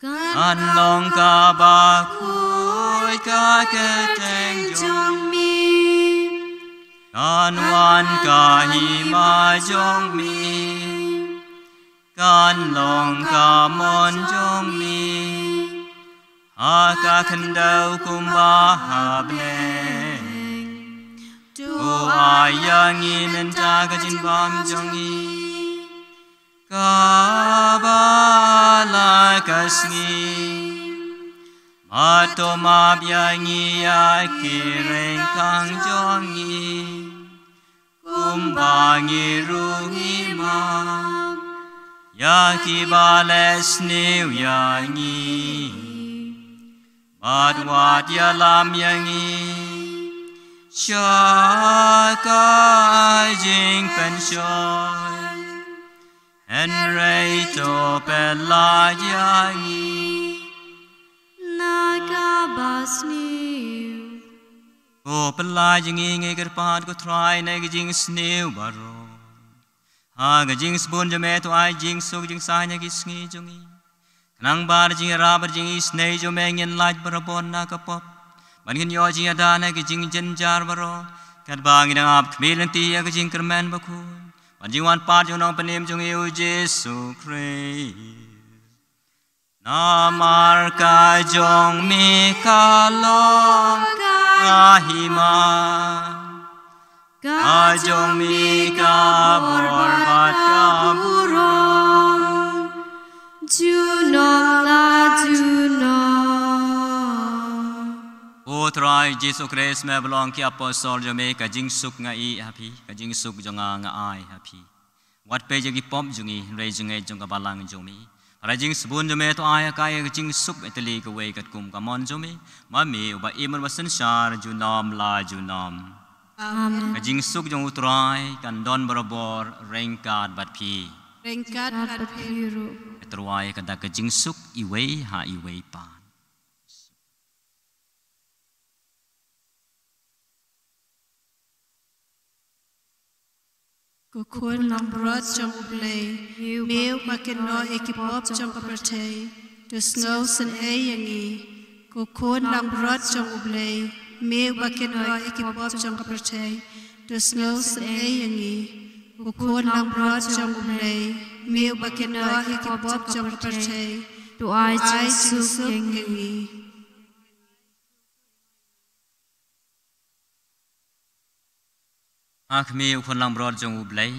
kan long kaba khuid ka kyrteng jong me, kan wan ka hima jong me, kan long ka mon jong me ha ka khyndew kumba ha bneng. To ai ïa ngi mynta ka jingbam jong ngi kaba la ka sngi, bad to map ïa ngi ïa ki ryngkang jong ngi, kumba ngi ruh ngi map ïa kiba leh sniew ïa ngi. Bad wat ïalam ïa ngi sha ka jingpynshoi, hynrei to pyllait ïa ngi na kaba sniew. Ko pyllait ïa ngi, ngi kyrpad ko Trai, na ka jingsniew baroh. Ha ka jingsbun jong me to ai jingsuk jingsaiñ ha ki sngi jong ngi, khnang ba da ka jingïarap bad jingisynei jong me ngin lait barabor na ka pop, bad ngin ïoh jingïada na ki jingjynjar baroh, katba ngi dang ap khmih lynti ïa ka jingkyrmen bakhuid bad jingwan pat jong u Nongpynim jong ngi, u Jisu Khrist. Namar ka jong me ka long ka hima, ka jong me ka bor bad ka burom, junom la junom. Ko Trai Jisu Khrist, me ba long ki apostol jong me, ka jingsuk nga ïeh ha phi, ka jingsuk jong nga nga ai ha phi. Wat peit ïa ki pop jong ngi, hynrei jingngeit jong ka balang jong me. Hynrei ka jingsbun jong me to ai ha ka ïa ka jingsuk, ïa ka teli kawei katkum ka mon jong me, ma me uba im bad uba synshar junom la junom. Amen. Ka jingsuk jong u Trai kan don barabor ryngkat bad phi. Ryngkat bad phi ruh. Ka Trai ka da ka jingsuk iwei ha iwei pat. Ko Khun langbrot jong U Blei, me uba kynnoh ïa ki pop jong ka pyrthei, to sngew sngewsih ïa ngi. Ko Khun langbrot jong U Blei, me uba kynnoh ïa ki pop jong ka pyrthei, to sngew sngewsih ïa ngi. Ko Khun langbrot jong U Blei, me uba kynnoh ïa ki pop jong ka pyrthei, to ai jingsuk ïa ngi. Ha khmih, U Khun langbrot jong U Blei.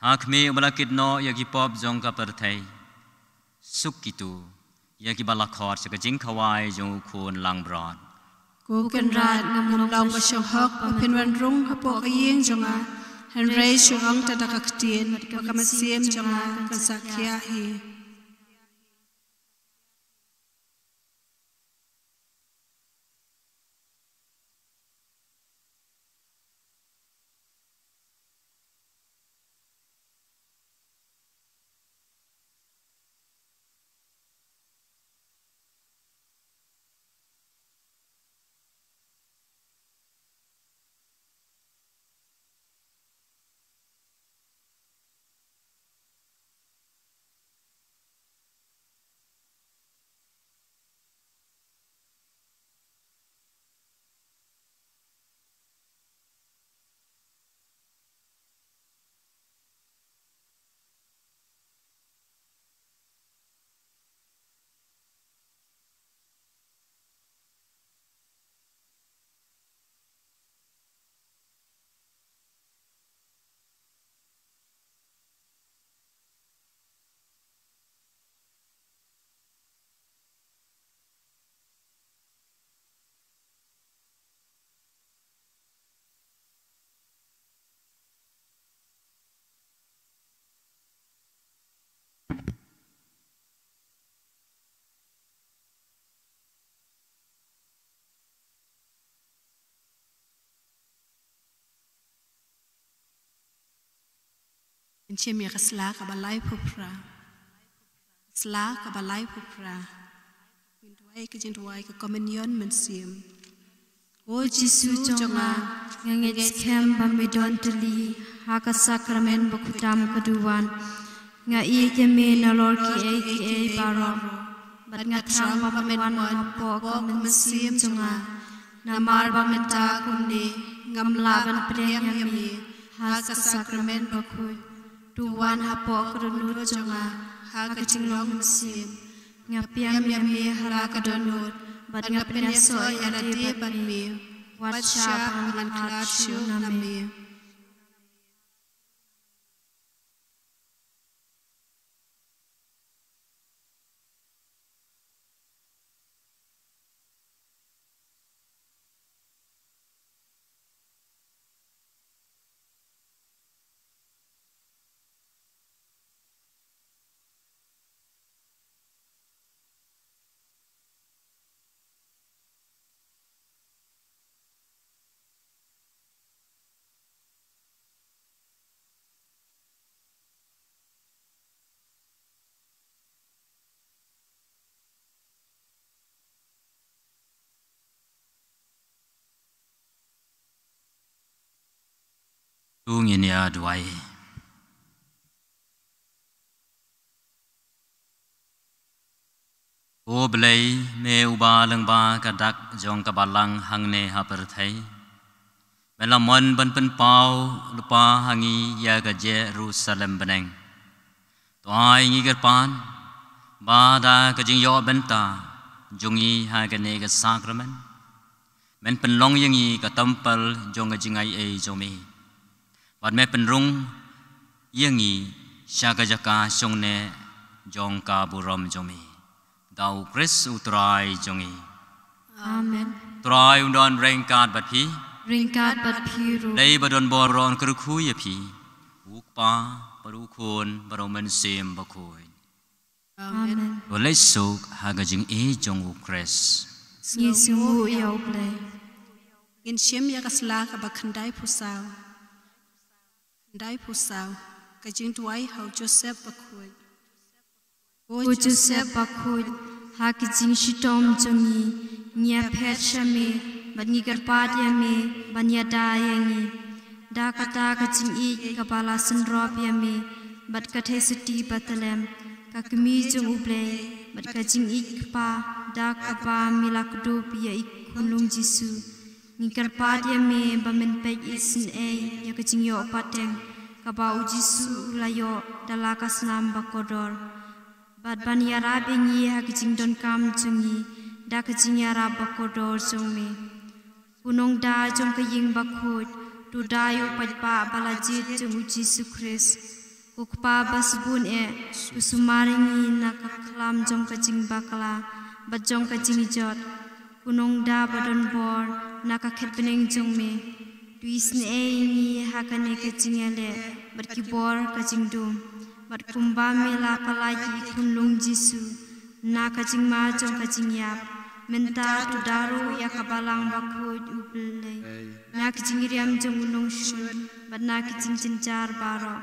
Ha khmih, uba la kynnoh ïa ki pop jong ka pyrthei. Suk kito ïa kiba la khot sha ka jingkhawai jong U Khun langbrot. Ko Kynrad, ngam long ba shong hok ba phin wan rung hapoh ka ïing jong nga, hynrei shu ong tang da ka ktien, ba ka mynsiem jong nga kan sa khiah hi. Ngin shim ïa ka sla kaba laiphew phra. Sla kaba laiphew phra. Ngin duwai ka jingduwai ka Komunion Mynsiem. O Jisu jong nga, nga ngeit skhem ba me don tylli ha ka sakramen bakhuid tam ka duwan. Nga ïeit ïa me nalor kiei kiei baroh. Bad nga thang ba men wan hapoh ka mynsiem jong nga. Namar ba mynta kumne ngam lah ban pdiang ïa me ha ka sakramen bakhuid. To wan hapoh ka dohnud jong nga ha ka jinglong mynsiem. Nga pdiang ïa me ha la ka dohnud bad nga pynïasoh ïa lade bad me. Wat shah ba ngan khlad shuh na me. To ngin ïa duwai. O Blei, me uba lyngba ka dak jong ka balang hangne ha pyrthei, me la mon ban pynpaw lypa ha ngi ïa ka Jerusalem bneng. To ai ngi kyrpad ba da ka jingïoh bynta jong ngi ha kane ka sakramen, men pynlong ïa ngi ka templ jong ka jingaiei jong me. Bad me pynrung ïa ngi sha ka jaka shongneh jong ka burom jong me. Da U Khrist U Trai jong ngi. Amen. Trai un don ryngkat bad phi. Ryngkat bad phi ruh. Dei ba don bor un kyrkhu ïa phi. U Kpa, bad U Khun, bad U Mynsiem Bakhuid. Amen. Amen. Ba leit suk ha ka jingïeit jong U Khrist. Ngi sngewnguh ïa U Blei. Ngin shim ïa ka sla kaba khyndai phew saw. Khyndai phew saw. Ka jingduwai ha U Joseph Bakhuid. O Joseph Bakhuid, ha ka jingshitom jong ngi, ngi ïaphet sha me, bad ngi kyrpad ïa me ban ïada ïa ngi. Da kata ka jingïeit kaba la synrop ïa me bad ka theisotti bathylliem, ka kmie jong U Blei bad ka jingïeit kpa, da kaba me la kdup ïa i khunlung Jisu, ngi kyrpad ïa me ba men peit isynei ïa ka jingïoh pateng kaba U Jisu u la ïoh da la ka snam bakordor, bad ban ïarap ïa ngi ha ka jingdonkam jong ngi da ka jingïarap bakordor jong me. Ko Nongda jong ka ïing bakhuid, to da ïa u paidbah ba la jied jong U Jisu Khrist. Ko Kpa basbun eh, to sumar ïa ngi na ka khlam jong ka jingbakla bad jong ka jingjot. Ko Nongda ba don bor na ka khet bneng jong me, to isynei ïa ngi ha kane ka jingïaleh bad ki bor ka jingdum, bad kumba me la pyllait ïa i khunlung Jisu na ka jingma jong ka jingïap, mynta to da ruh ïa ka balang bakhuid U Blei na ka jingriam jong u nongshun bad na ka jingjynjar baroh.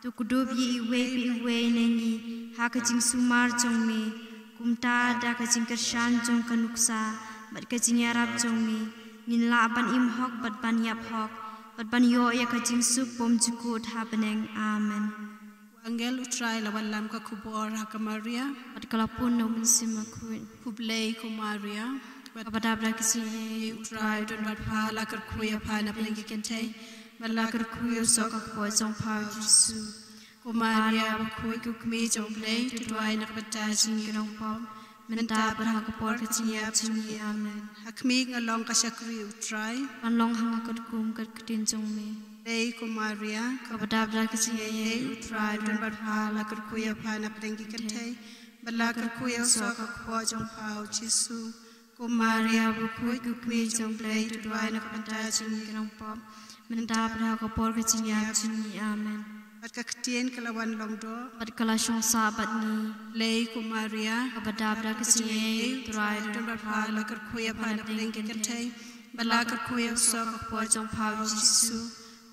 To kdup ïa iwei pa iwei na ngi ha ka jingsumar jong me. Kumta da ka jingkyrshan jong ka nuksa bad ka jingïarap jong me, ngin lah ban im hok bad ban ïap hok bad ban ïoh ïa ka jingsuk bymjukut ha bneng. Amen. U angel U Trai la wanlam ka khubor ha ka Maria, bad ka la pun da U Mynsiem Bakhuid. Khublei ko Maria, kaba dap da ka jingaiei, U Trai u don bad pha, la kyrkhu ïa pha na pdeng ki kynthei, bad la kyrkhu ïa u soh ka kpoh jong pha U Jisu. Ko Maria bakhuid, ko kmie jong U Blei, to duwai na ka bynta jong ngi ki nongpop, mynta bad ha ka por ka jingïap jong ngi. Amen. Ha khmih, nga long ka shakri U Trai, ban long ha nga katkum ka ktien jong me. Khublei ko Maria, kaba dap da ka jingaiei, U Trai u don bad pha, la kyrkhu ïa pha na pdeng ki kynthei, bad la kyrkhu ïa u soh ka kpoh jong pha U Jisu. Ko Maria bakhuid, ko kmie jong U Blei, to duwai na ka bynta jong ngi ki nongpop, mynta bad ha ka por ka jingïap jong ngi. Amen. Bad ka ktien ka la wan long doh, bad ka la shong sah bad ngi. Khublei ko Maria, kaba dap da ka jingaiei, U Trai u don bad pha, la kyrkhu ïa pha na pdeng ki kynthei, bad la kyrkhu ïa u soh ka kpoh jong pha U Jisu.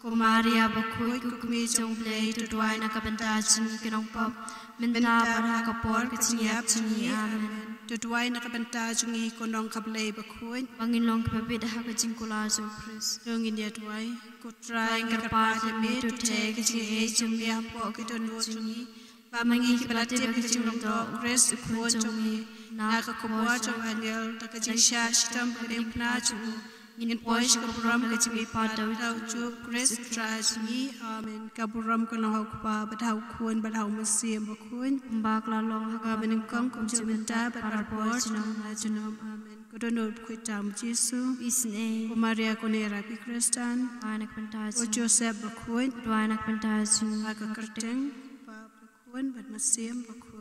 Ko Maria bakhuid, ko kmie jong U Blei, to duwai na ka bynta jong ngi ki nongpop, mynta bad ha ka por ka jingïap jong ngi. Amen. To duwai na ka bynta jong ngi, ko Nongkha Blei bakhuid. Ba ngin long kiba bit ha ka jingkular jong u Khrist. To ngin ïa duwai. Ko Trai, ngi kyrpad ïa me, to theh ka jingïeit jong me hapoh ki dohnud jong ngi. Ba ma ngi kiba la tip ïa ka jinglong doh u Khrist u Khun jong me, na ka khubor jong u angel, da ka jingshah shitom bad ka diengphna jong u, ngin poi sha ka burom ka jingmihpat da u Jisu Khrist u Trai jong ngi. Amen. Ka burom ka long ha u Kpa bad ha u Khun bad ha u Mynsiem Bakhuid. Kumba ka la long ha kaba nyngkong, kumjuh mynta bad barabor, junom la junom. Amen. Ko Dohnud Bakhuid tam u Jisu. Isynei. Ko Maria ko Nongïarap ki Khristan. Duwai na ka bynta Ko Joseph Bakhuid. Duwai na ka bynta jong ngi. Ha ka kyrteng Kpa bad Khun bad Mynsiem Bakhuid.